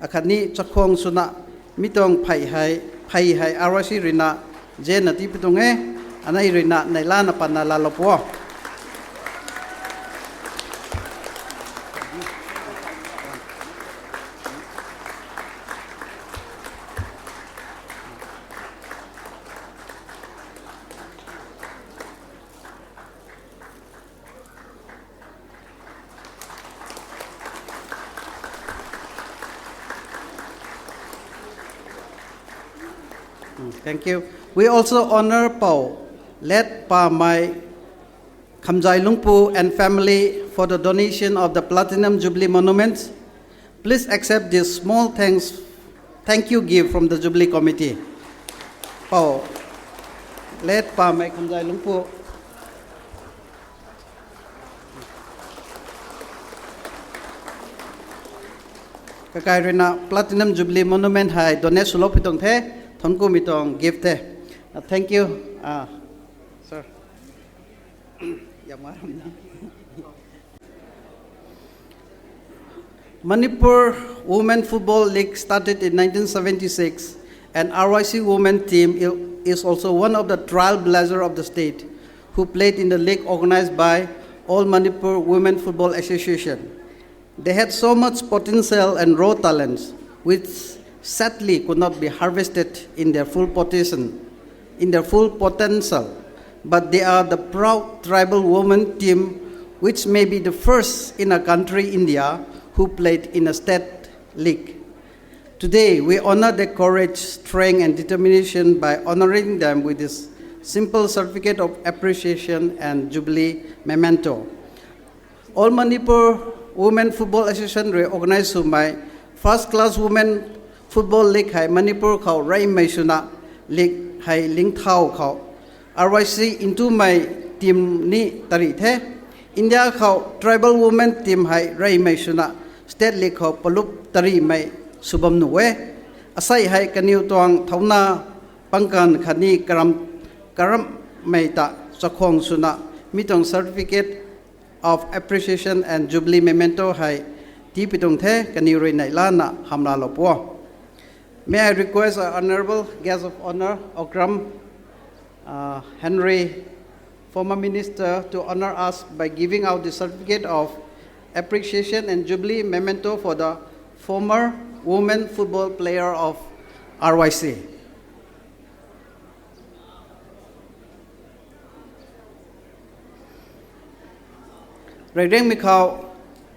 akhatni chakhwang swna, mi tuang phey hei, phey hei R Y C ruina, zena ti pi tuang e, anei ruina, neihlana patna laalou puo. Mm, thank you. We also honor Pou Let Pamei Khamzai Lungpu and family for the donation of the Platinum Jubilee Monument. Please accept this small thanks, thank you gift from the Jubilee Committee. Pou Let Pamei Khamzai Lungpu. Kakai ruina Platinum Jubilee Monument hei donate swlou pi tuang the, thonkumei tuang gift the. Uh, thank you, uh, sir. Yamma ramna. Manipur Women Football League started in nineteen seventy-six, and R Y C women team il-, is also one of the trailblazer of the state, who played in the league organized by All Manipur Women Football Association. They had so much potential and raw talents, which sadly could not be harvested in their full potential, in their full potential. But they are the proud tribal women team, which may be the first in a country, India, who played in a state league. Today, we honor their courage, strength, and determination by honoring them with this simple certificate of appreciation and Jubilee memento. All Manipur Women Football Association rui organize swmei First Class Women Football League hei Manipur khou reymei swna league hei lingthau khou R Y C ntumei team ni tari the. India khou tribal women team hei reymei swna state league khou palup tarimei sw bam nuh e. Asei hei kaniw tuang thauna pangkan khatni karam, karammei ta chakhwang swna mi tuang certificate of appreciation and jubilee memento hei tii pi tuang the, kaniw rui neihlana hamlaalou puo. May I request our honorable guest of honor, Okram, uh, Henry, former minister, to honor us by giving out the certificate of appreciation and jubilee memento for the former women football player of R Y C. Reirengmei khou,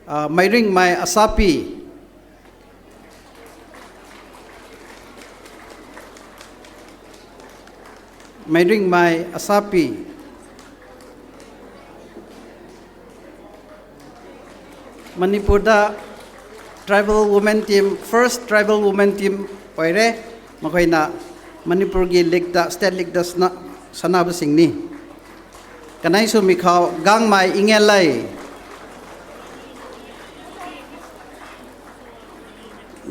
ah, Meiringmei Asapi. Meiringmei Asapi. Manipur da tribal women team, first tribal women team oire, makhoina Manipur ki league ta, state league ta sana, sanaba sing ni. Kanei swmei khou Gangmei Ingenlei.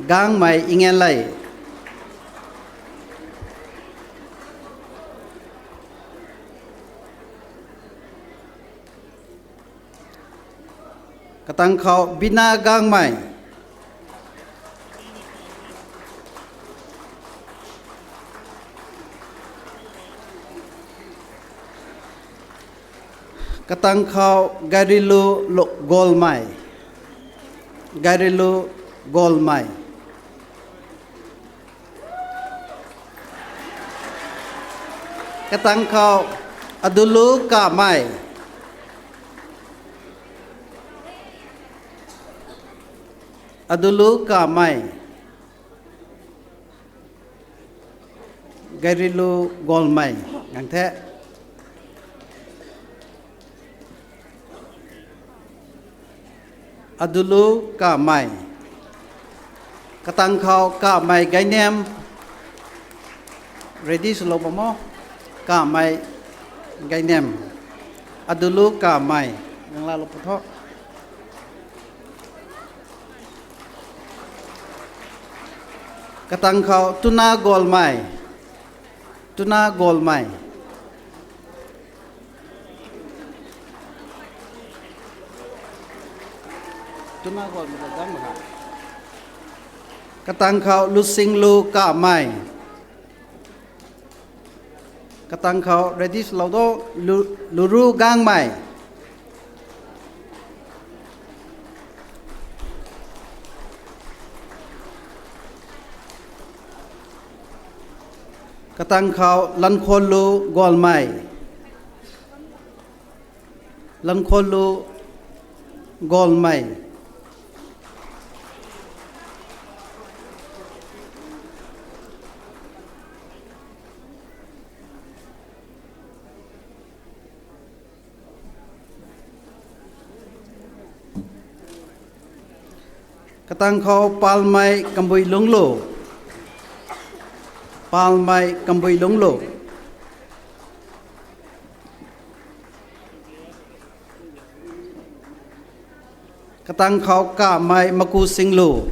Gangmei Ingenlei. Katang khou Bina Gangmei. Katang khou Gairilu Lo-, Golmei. Gairilu Golmei. Katang khou Adulu Kamei. Adulu Kamei. Gairilu Golmei. Ngang the. Adulu Kamei. Katang khou Kamei Gainem. Ready swlou bam o. Kamei Gainem. Adulu Kamei. Nang laalou pu tho. Katang khou Tuna Golmei. Tuna Golmei. Tuna Golmei ta dang mak kha. Katang khou Lusinglu Kamei. Katang khou ready swlou do, Lu-, Luru Gangmei. Katang khou Lankholu Golmei. Lankholu Golmei. Katang khou Palmei Kambui Lunglu. Palmei Kambui Lunglu. Katang khou Kamei Maku Singlu.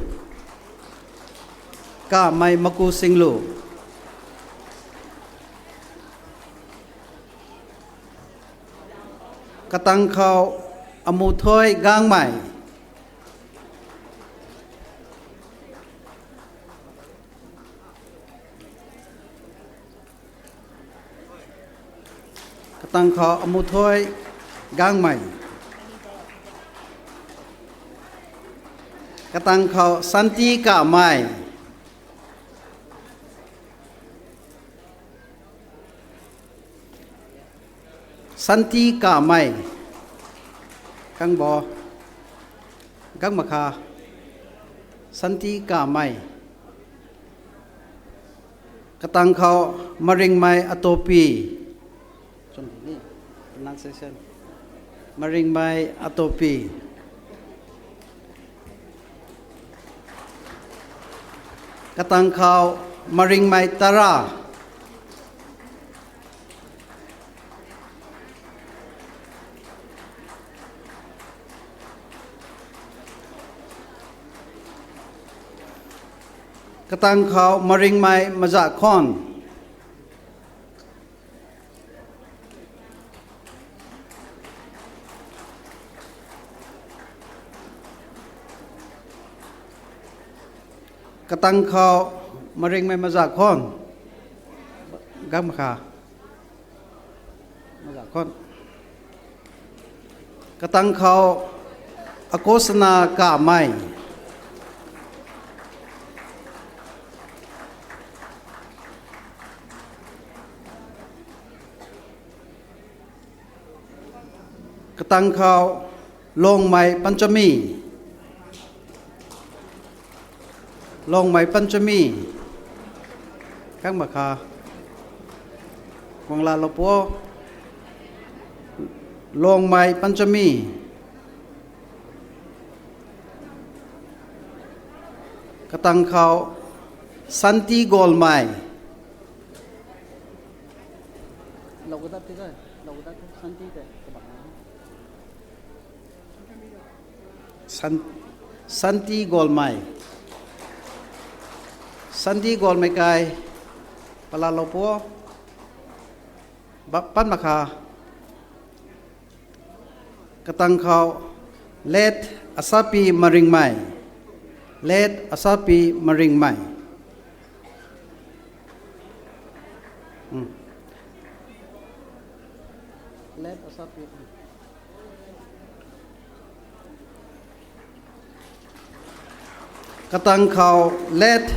Kamei Maku Singlu. Katang khou Amuthoi Gangmei. Katang khou Amuthoi Gangmei. Katang khou Santi Kamei. Santi Kamei. Kang bo. Kang mak kha. Santi Kamei. Katang khou Maringmei Atopi. Pronunciation. Maringmei Atopi. Katang khou Maringmei Tara. Katang khou Maringmei Mazakhon. Katang khou Maringmei Mazakhon. Gam kha. Mazakhon. Katang khou Akosana Kamei. Katang khou Longmei Panchami. Longmei Panchami. Kang makha. Guang laalou pu o. Longmei Panchami. Katang khou Santi Golmei. San-, Santi Golmei. Santi Golmei kai. Palaalou pu o. Ba-, pan makha. Katang khou Late Asapi Maringmei. Late Asapi Maringmei. Hmm. Late Asapi. Katang khou Late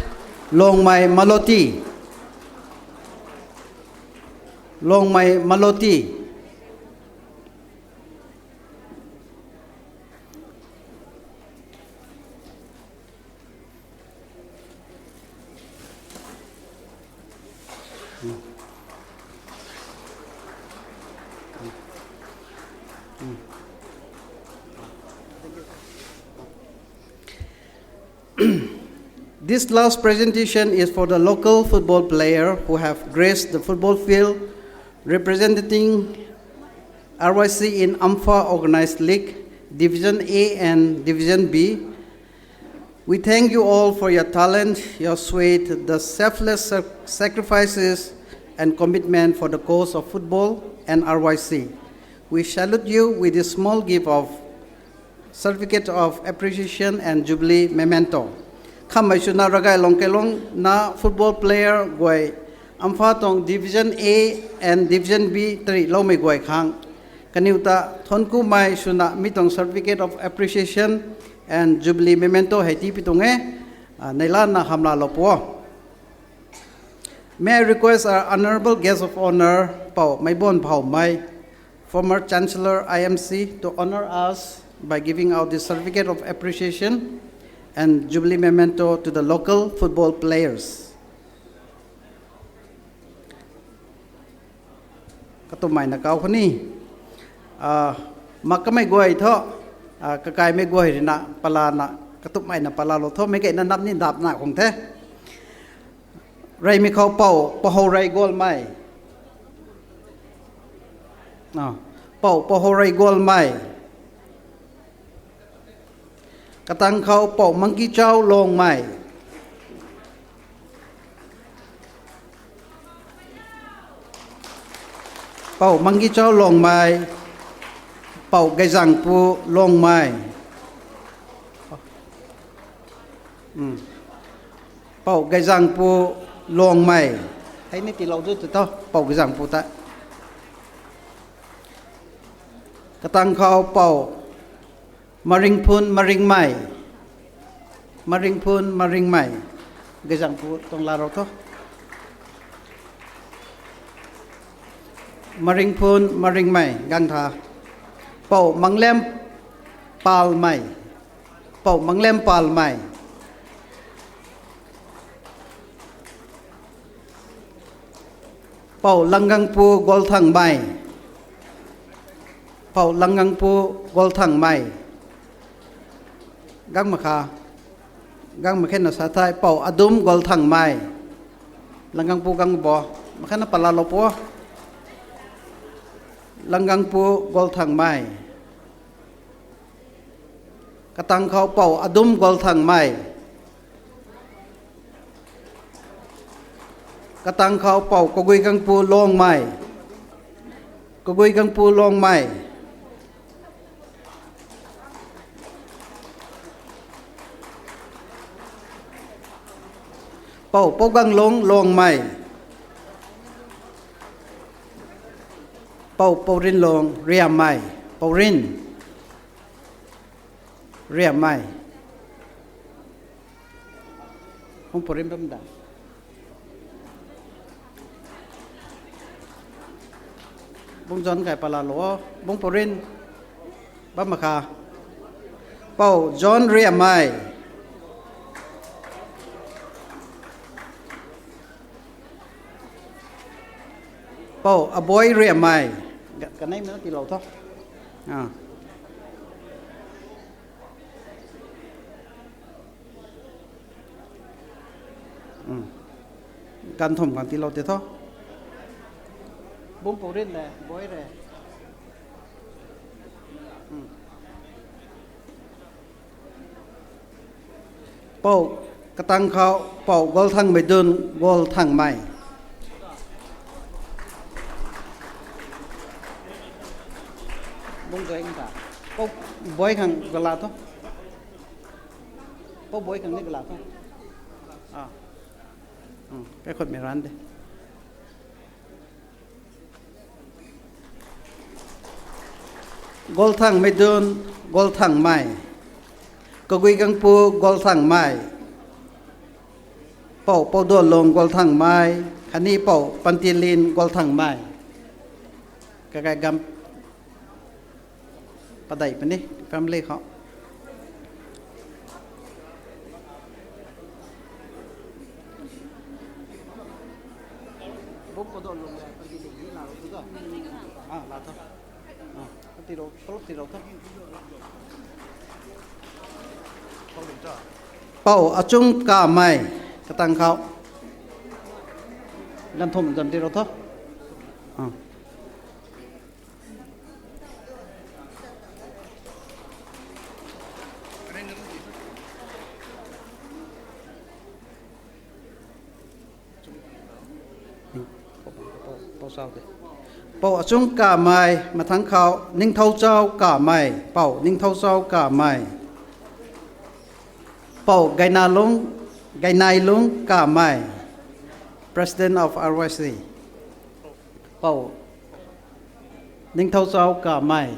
Longmei Maloti. Longmei Maloti. This last presentation is for the local football player who have graced the football field representing R Y C in Ampha Organized League, Division A and Division B. We thank you all for your talent, your sweat, the selfless sac-, sacrifices and commitment for the cause of football and R Y C. We salute you with this small gift of Certificate of Appreciation and Jubilee Memento. Khammei swna Ravgaylong Keilong na football player guay, Ampha tuang Division A and Division B tari loumei guay khang. Kaniw ta thuanc kumei swna mi tuang Certificate of Appreciation and Jubilee Memento hei tii pi tuang e, ah, neihla na hamla lou pu o. May I request our honorable guest of honor, Pou Meibon Phoumei, former Chancellor I M C, to honor us by giving out the certificate of appreciation and jubilee memento to the local football players. Katummeina kau khou ni, ah, mak kamei guay thu, ah, kakaimei guay rina palana, katummeina palaalou tho, meic keyna nap ni dapna khang the. Reymei khou Pou Pahourey Golmei. Ah, Pou Pahourey Golmei. Katang khou Pou Mangkichau Longmei. Pou Mangkichau Longmei. Pou Geizangpu Longmei. Hmm. Pou Geizangpu Longmei. Hei ni tiilou zu tu tho, Pou Geizangpu ta. Katang khou Pou Maringphun Maringmei. Maringphun Maringmei. Geizangpu tuang laalou tho. Maringphun Maringmei, gang tha. Pou Manglem Palmei. Pou Manglem Palmei. Pou Langgangpu Golthangmei. Pou Langgangpu Golthangmei. Gang makha. Gang makhe na sa thei, Pou Adum Golthangmei. Langgangpu gang bo. Makhe na palaalou pu o. Langgangpu Golthangmei. Katang khou Pou Adum Golthangmei. Katang khou Pou Kaguigangpu Longmei. Kaguigangpu Longmei. Pou Pouganglung Longmei. Pou Pourinlung Riammei. Pourin Riammei. Bung Pourin bam da. Bung John kai palaalou o. Bung Pourin bam makha. Pou John Riamei. Pou Aboi Riamei. Ga-, kanei na tilou tho. Ah. Hmm. Ganthum kan tilou te tho. Bum pou rin le, boi re. Hmm. Pou, katang khou, pou Golthangmei dun, Golthangmei. Bung zai ta. Pou boi khang gala tho. Pou boi khang ni gala tho. Ah. Hmm, kaikhunmei ran de. Golthangmei dun, Golthangmei. Kagui Gangpu, Golthangmei. Pou Pouduanlung, Golthangmei. Khatni pou Pantilin, Golthangmei. Kakai gam padeih puni, family khou. Bum Pouduanlung le, Pantilin ni la ro tu ta. Ah, la tho. Ah, tiro, tiro, tiro tho. Pou Achung Kamei, katang khou. Ganthum zan tiro tho. Ah. Pou, pou, pou, pou Achung Kamei, mathangc khou, Ningthouchau Kamei, pou Ningthouchau Kamei. Pou Gainalung, Gainailung Kamei, President of R Y C. Pou Ningthouchau Kamei.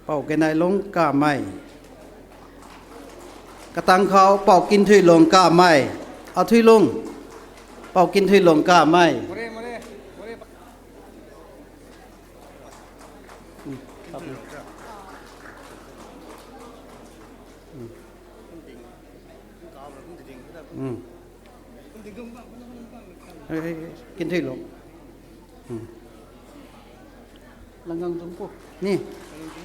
Pou Gainailung Kamei. Katang khou pou Kinthuilung Kamei. Athuilung. Pou Kinthuilung Kamei. Kinthuilung. Langgang zungpu. Ni.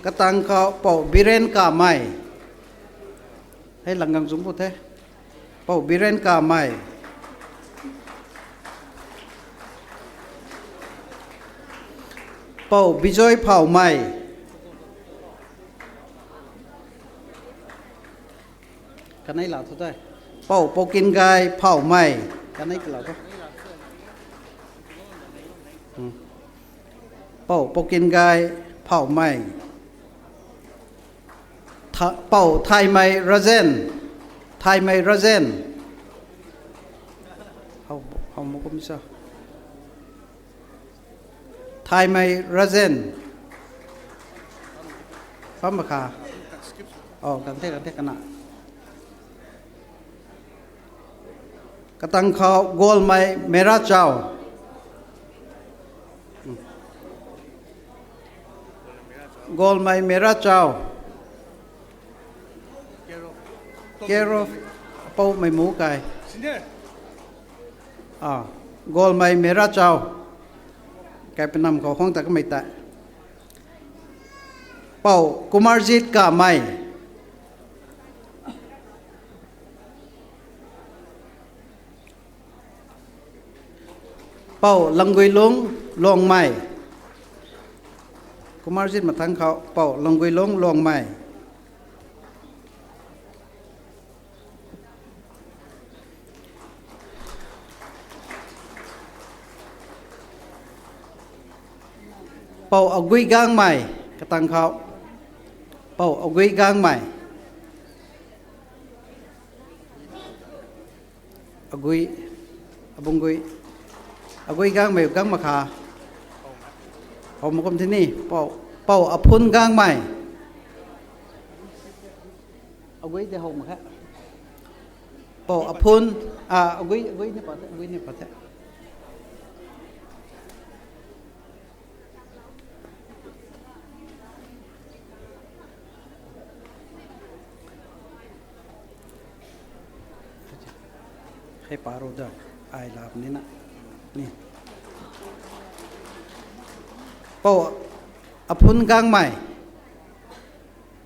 Katang khou pou Biren Kamei. Hei langgang zungpu the. Pou Biren Kamei. Pou Bijoy Phaumei. Kanei la thu tei. Pou Poukingai Phaumei. Kanei kala thu. Pou Poukingai Phaumei. Pou Thaimei Rajen. Thaimei Rajen. How, how mo kum sa. Thaimei Rajen. Pam kha. Oh, kan the, kan the kana. Katang khou Golmei Merachau. Golmei Merachau. Care of Poumei Mu kai. Ah, Golmei Merachau. Kai panam khou khang ta kamei ta. Pou Kumarjit Kamei. Pou Langguilung Longmei. Kumarjit mathangc khou pou Langguilung Longmei. Pou Agui Gangmei, katang khou. Pou Agui Gangmei. Agui, abung gui. Agui Gangmei, gang makha. Hou makum thini, pou, pou Aphun Gangmei. Agui de hou makha. Pou Aphun, ah, agui, agui ni pat the, agui ni pat the. Hei pa ru da, ai lap ni na. Ni. Pou Aphun Gangmei.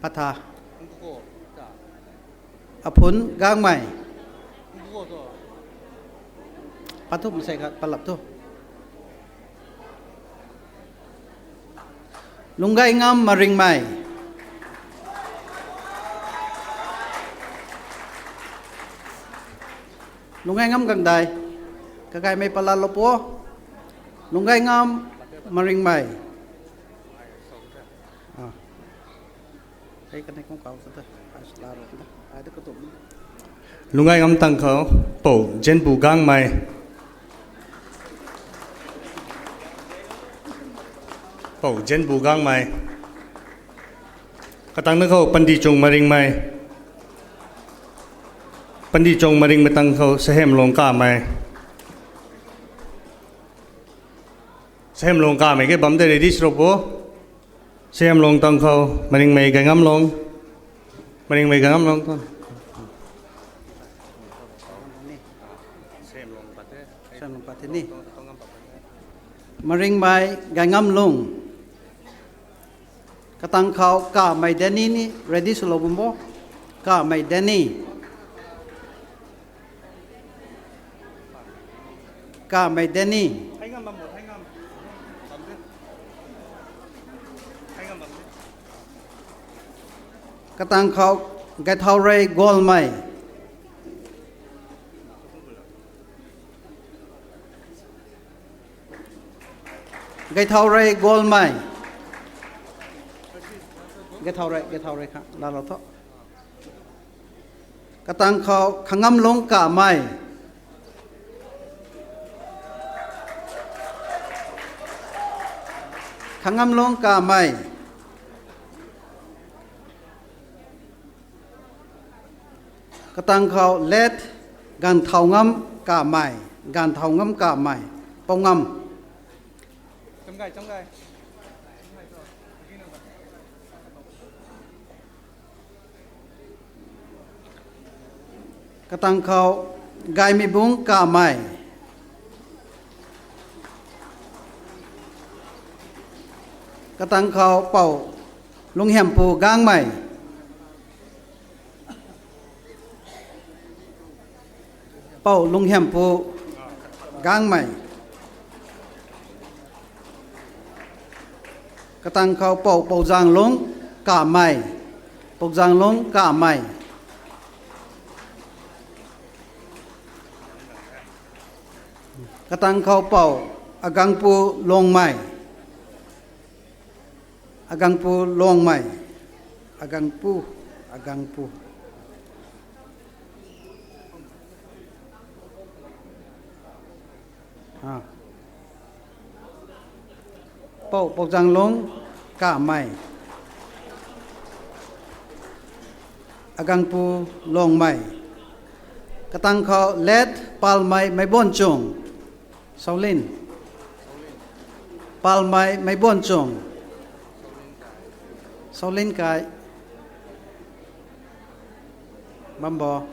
Patha. Aphun Gangmei. Pathu masei khat palap thu. Lunggaingam Maringmei. Lunggaingam Gangdai. Kagaymei palat lou po. Lunggaingam Maringmei. Ah. Hei kanei kung kau sa ta. Ai sala ro ta. Ai ta katup. Lunggaingam tang khou, Pou Zenpu Gangmei. Pou Zenpu Gangmei. Katang na khou Pandichung Maringmei. Pandichung Maringmei tang khou Sahemlung Kamei. Sahemlung Kamei ke bam de ready sro po. Sahemlung tang khou Maringmei Gaingamlung. Maringmei Gaingamlung tu. Maringmei Gaingamlung. Katang khou Kamei Danny ni ready swlou bam bo. Kamei Danny. Kamei Danny. Katang khou Gaithaurei Golmei. Gaithaurei Golmei. Gaithaurei, Gaithaurei kha, laalou tho. Katang khou Khangamlung Kamei. Khangamlung Kamei. Katang khou late Ganthaungam Kamei. Ganthaungam Kamei. Poungam. Katang khou Gaymibung Kamei. Katang khou Pou Lunghiampu Gangmei. Pou Lunghiampu Gangmei. Katang khou Pou Pouzanglung Kamei. Pouzanglung Kamei. Katang khou Pou Agangpu Lungmei. Agangpu Lungmei. Agangpu. Agangpu. Pou Pouzanglung Kamei. Agangpu Lungmei. Katang khou late Palmei Meibuanchung. Shaolin. Palmei Meibuanchung. Shaolin kai. Bam bo.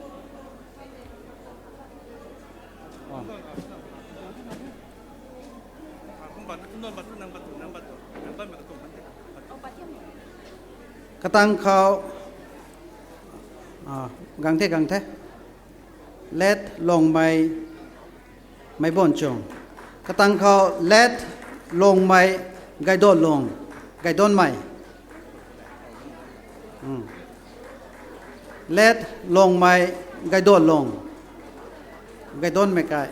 Katang khou, gang the, gang the. Late Lungmei Meibuanchung. Katang khou late Lungmei Gaidanlung, Gaidanmei. Late Lungmei Gaidanlung, Gaidanmei kai.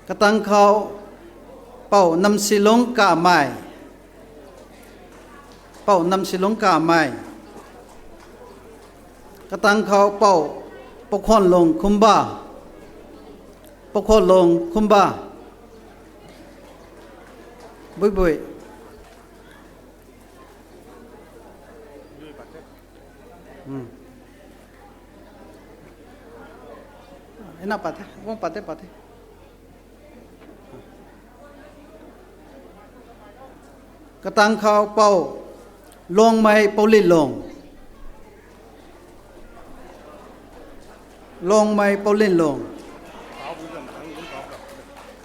Katang khou Pou Namsilung Kamei. Pou Namsilung Kamei. Katang khou Pou Pakhwanlung Khumba. Pakhwanlung Khumba. Buibui. Ina pat the, bung pat the, pat the. Katang khou Pou Lungmei Poulitlung. Longmei Pou Linlung.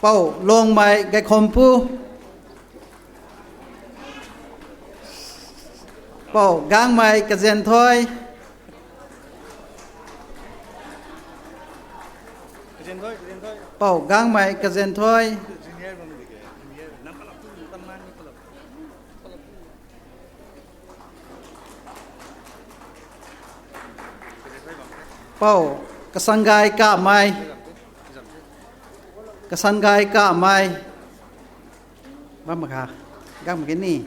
Pou Longmei Gaikhompu. Pou Gangmei Kazianthoi. Pou Gangmei Kazianthoi. Pou Kasanggai Kamei. Kasanggai Kamei. Bam kha. Gam kini.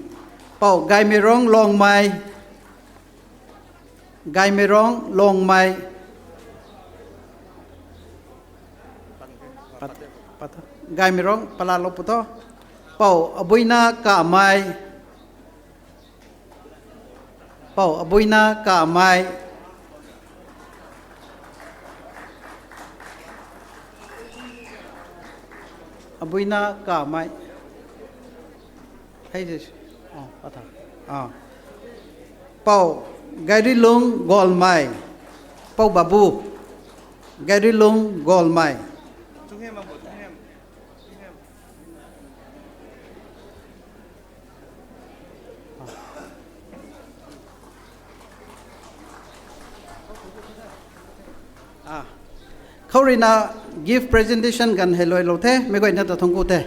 Pou Gaimeirong Longmei. Gaimeirong Longmei. Pat, pat, Gaimeirong pala lo puto. Pou Abuina Kamei. Pou Abuina Kamei. Abuina Kamei. Hei, hei. Oh, patha. Ah. Pou Gairilung Golmei. Pou Babu. Gairilung Golmei. Ah. Khou rui na gift presentation ganv hei luai lou the, meic guayna ta thangc ku the.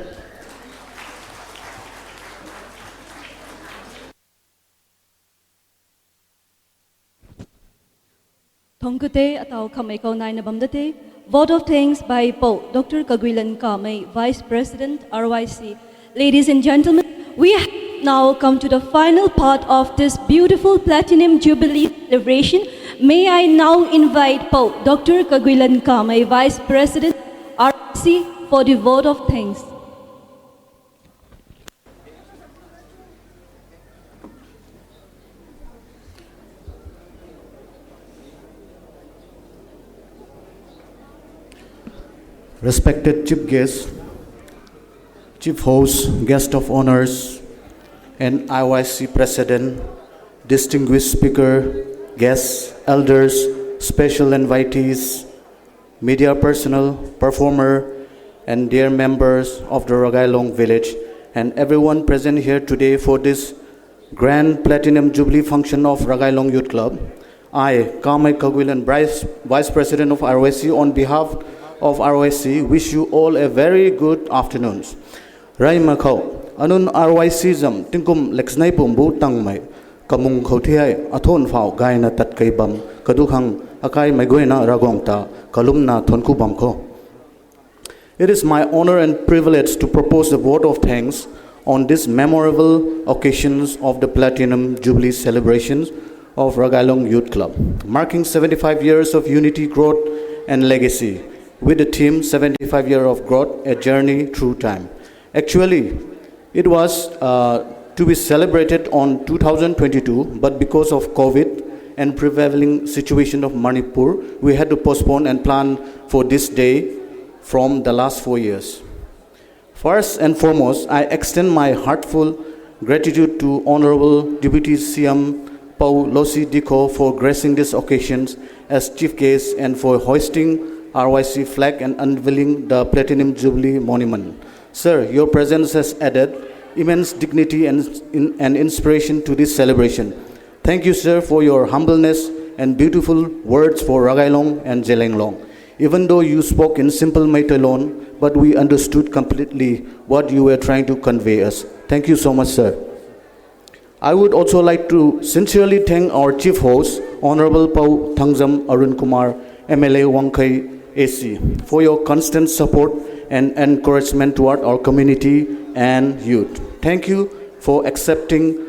Thangc ku the, ataw khamei khou naina bam da the. Vote of thanks by Pou Doctor Kaguilan Kamei, Vice President, R Y C. Ladies and gentlemen, we have now come to the final part of this beautiful Platinum Jubilee celebration. May I now invite Pou Doctor Kaguilan Kamei, Vice President, R Y C, for the vote of thanks. Respected chief guests, chief hosts, guest of honours, and R Y C president, distinguished speaker, guests, elders, special invitees, media personnel, performer, and dear members of the Ragailong village, and everyone present here today for this grand Platinum Jubilee function of Ragailong Youth Club. I, Kamei Kaguilan, Vice, Vice President of R Y C, on behalf of R Y C, wish you all a very good afternoon. Reyma khou, anunc R Y C zam tingkum leksnei pumbu tangmei kamung khou thi hei, athuan phau gayna tat kei bam kadu khang akai meic guayna Ravguangc ta kalumna thuanc ku bam khou. It is my honour and privilege to propose a vote of thanks on this memorable occasions of the Platinum Jubilee celebrations of Ragailong Youth Club, marking seventy-five years of unity, growth and legacy, with the theme seventy-five Year of Growth, A Journey Through Time. Actually, it was, uh, to be celebrated on two thousand twenty-two, but because of COVID and prevailing situation of Manipur, we had to postpone and plan for this day from the last four years. First and foremost, I extend my heartfelt gratitude to Honourable Deputy C M Pou Losi Dikho for gracing this occasion as chief guest and for hoisting R Y C flag and unveiling the Platinum Jubilee Monument. Sir, your presence has added immense dignity and, and inspiration to this celebration. Thank you, sir, for your humbleness and beautiful words for Ragailong and Zelianglong. Even though you spoke in simple Meiteilon, but we understood completely what you were trying to convey us. Thank you so much, sir. I would also like to sincerely thank our chief host, Honourable Pou Thangjam Arun Kumar, M L A Wangkhei A C, for your constant support and encouragement toward our community and youth. Thank you for accepting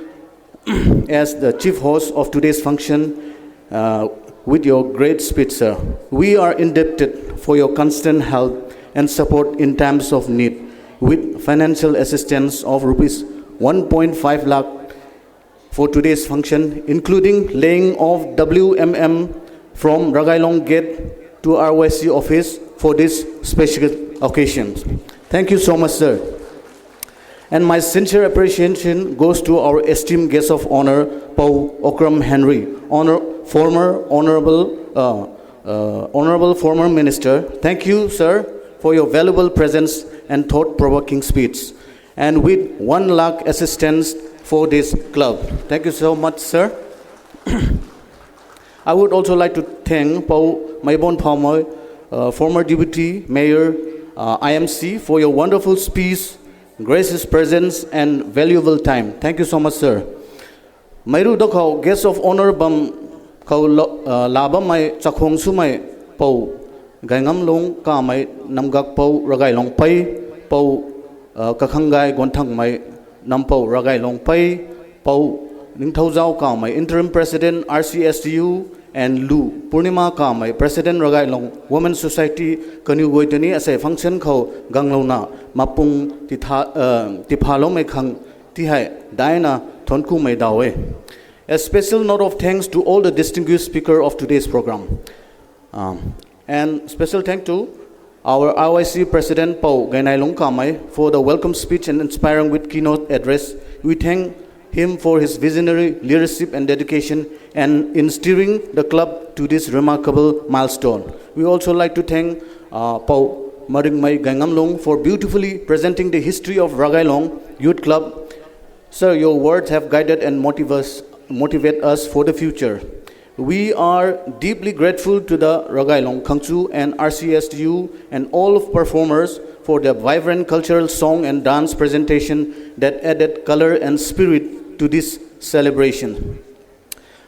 as the chief host of today's function, uh, with your great speech, sir. We are indebted for your constant help and support in times of need, with financial assistance of rupees one point five lakh for today's function, including laying of W M M from Ragailong Gate to R Y C office for this special occasion. Thank you so much, sir. And my sincere appreciation goes to our esteemed guest of honour, Pou Okram Henry, honor, former Honourable, uh, Uh, Honorable former Minister, thank you, sir, for your valuable presence and thought-provoking speech, and with one lakh assistance for this club. Thank you so much, sir. I would also like to thank Pou Maibon Phaomei, uh, former Deputy Mayor, uh, I M C, for your wonderful speech, gracious presence, and valuable time. Thank you so much, sir. Meiru da khou guest of honour bam khou lo- uh, la bammei chakhwang swmei Pou Gaingamlung Kamei, Namgakpou Ragailong Pei, Pou uh, Kakhanggai Gonthangmei, Nampou Ragailong Pei, Pou Ningthouzau Kamei, Interim President, R C S T U, and Lu Purnima Kamei, President, Ragailong Women Society, kaniw guay tei ni asei function khou ganglouna mapung titha- uh, tiphaloumei khang ti hei daina thuanc kumei daw e. A special note of thanks to all the distinguished speaker of today's program. Um, and special thank to our R Y C President Pou Gainailung Kamei for the welcome speech and inspiring with keynote address. We thank him for his visionary leadership and dedication and in steering the club to this remarkable milestone. We also like to thank uh, Pou Maringmei Gaingamlung for beautifully presenting the history of Ragailong Youth Club. Sir, your words have guided and motive us, motivate us for the future. We are deeply grateful to the Ragailong Khangchu and R C S T U and all of performers for their vibrant cultural song and dance presentation that added color and spirit to this celebration.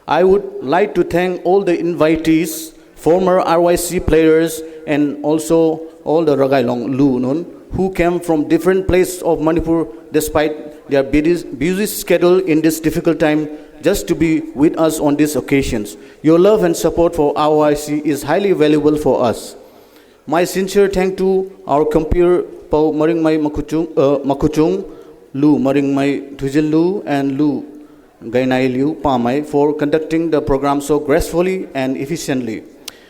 I would like to thank all the invitees, former R Y C players, and also all the Ragailong Lu nunc who came from different places of Manipur despite their busy, busy schedule in this difficult time just to be with us on these occasions. Your love and support for R Y C is highly valuable for us. My sincere thank to our compere Pou Maringmei Makuchung, uh, Makuchung, Lu Maringmei Thuijinlu, and Lu Gainailiu Pamei for conducting the program so gracefully and efficiently.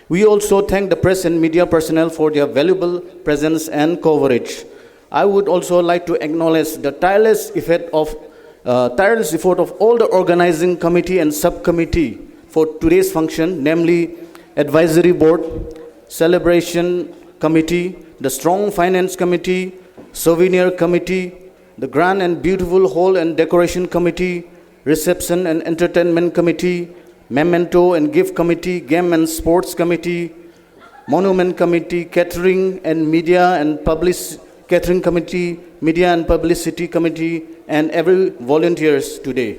We also thank the press and media personnel for their valuable presence and coverage. I would also like to acknowledge the tireless effort of, uh, tireless effort of all the organizing committee and subcommittee for today's function, namely Advisory Board, Celebration Committee, the Strong Finance Committee, Souvenir Committee, the Grand and Beautiful Hall and Decoration Committee, Reception and Entertainment Committee, Memento and Gift Committee, Game and Sports Committee, Monument Committee, Catering and Media and Public- Catering Committee, Media and Publicity Committee, and every volunteers today.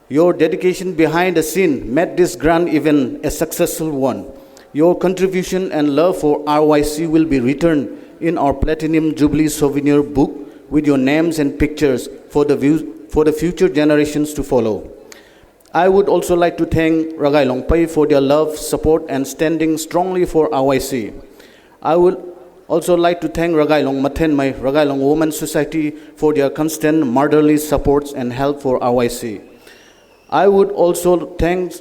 Your dedication behind the scene made this grand event a successful one. Your contribution and love for R Y C will be written in our Platinum Jubilee souvenir book with your names and pictures for the, view- for the future generations to follow. I would also like to thank Ragailong Pei for their love, support, and standing strongly for R Y C. I would also like to thank Ragailong Mathenmei, Ragailong Women Society for their constant motherly supports and help for R Y C. I would also thank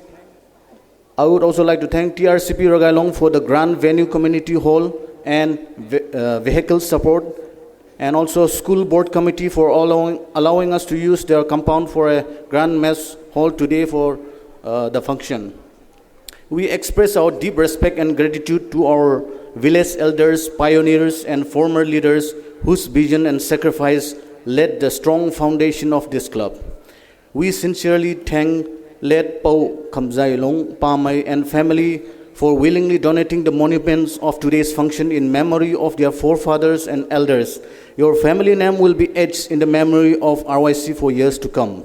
I would also like to thank T R C P Ragailong for the grand venue, community hall, and ve- uh, vehicle support, and also school board committee for allowing, allowing us to use their compound for a grand mess hall today for uh, the function. We express our deep respect and gratitude to our village elders, pioneers, and former leaders whose vision and sacrifice laid the strong foundation of this club. We sincerely thank late Pou Khamzailung Pamei and family for willingly donating the monuments of today's function in memory of their forefathers and elders. Your family name will be etched in the memory of R Y C for years to come.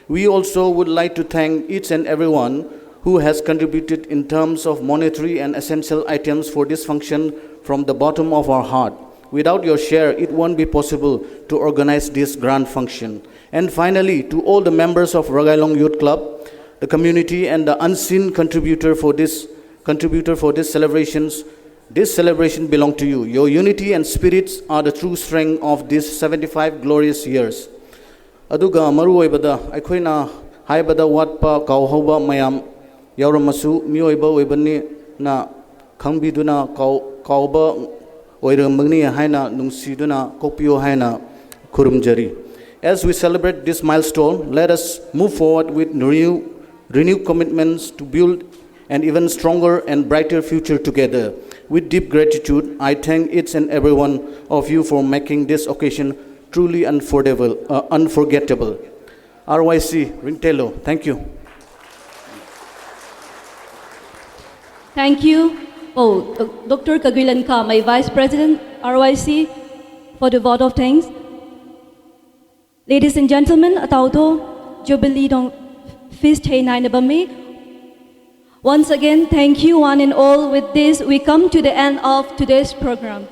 We also would like to thank each and everyone who has contributed in terms of monetary and essential items for this function from the bottom of our heart. Without your share, it won't be possible to organize this grand function. And finally, to all the members of Ragailong Youth Club, the community and the unseen contributor for this contributor for this celebrations, this celebration belong to you. Your unity and spirits are the true strength of these seventy-five glorious years. Aduga maruoibada, aikhuina haibada watpa kauhouba mayam yauramasu mioiba oibani na khangbiduna kau kauba oiram bangni haina nungsiduna kokpiu haina khurumjari. As we celebrate this milestone, let us move forward with new renewed commitments to build an even stronger and brighter future together. With deep gratitude, I thank each and every one of you for making this occasion truly unforgettable, uh, unforgettable. R Y C, ringtelo. Thank you. Thank you. Oh, Doctor Kaguilan Kamei, Vice President, R Y C, for the vote of thanks. Ladies and gentlemen, atau thu Jubilee tuang feast hei naina bam e. Once again, thank you one and all. With this, we come to the end of today's program.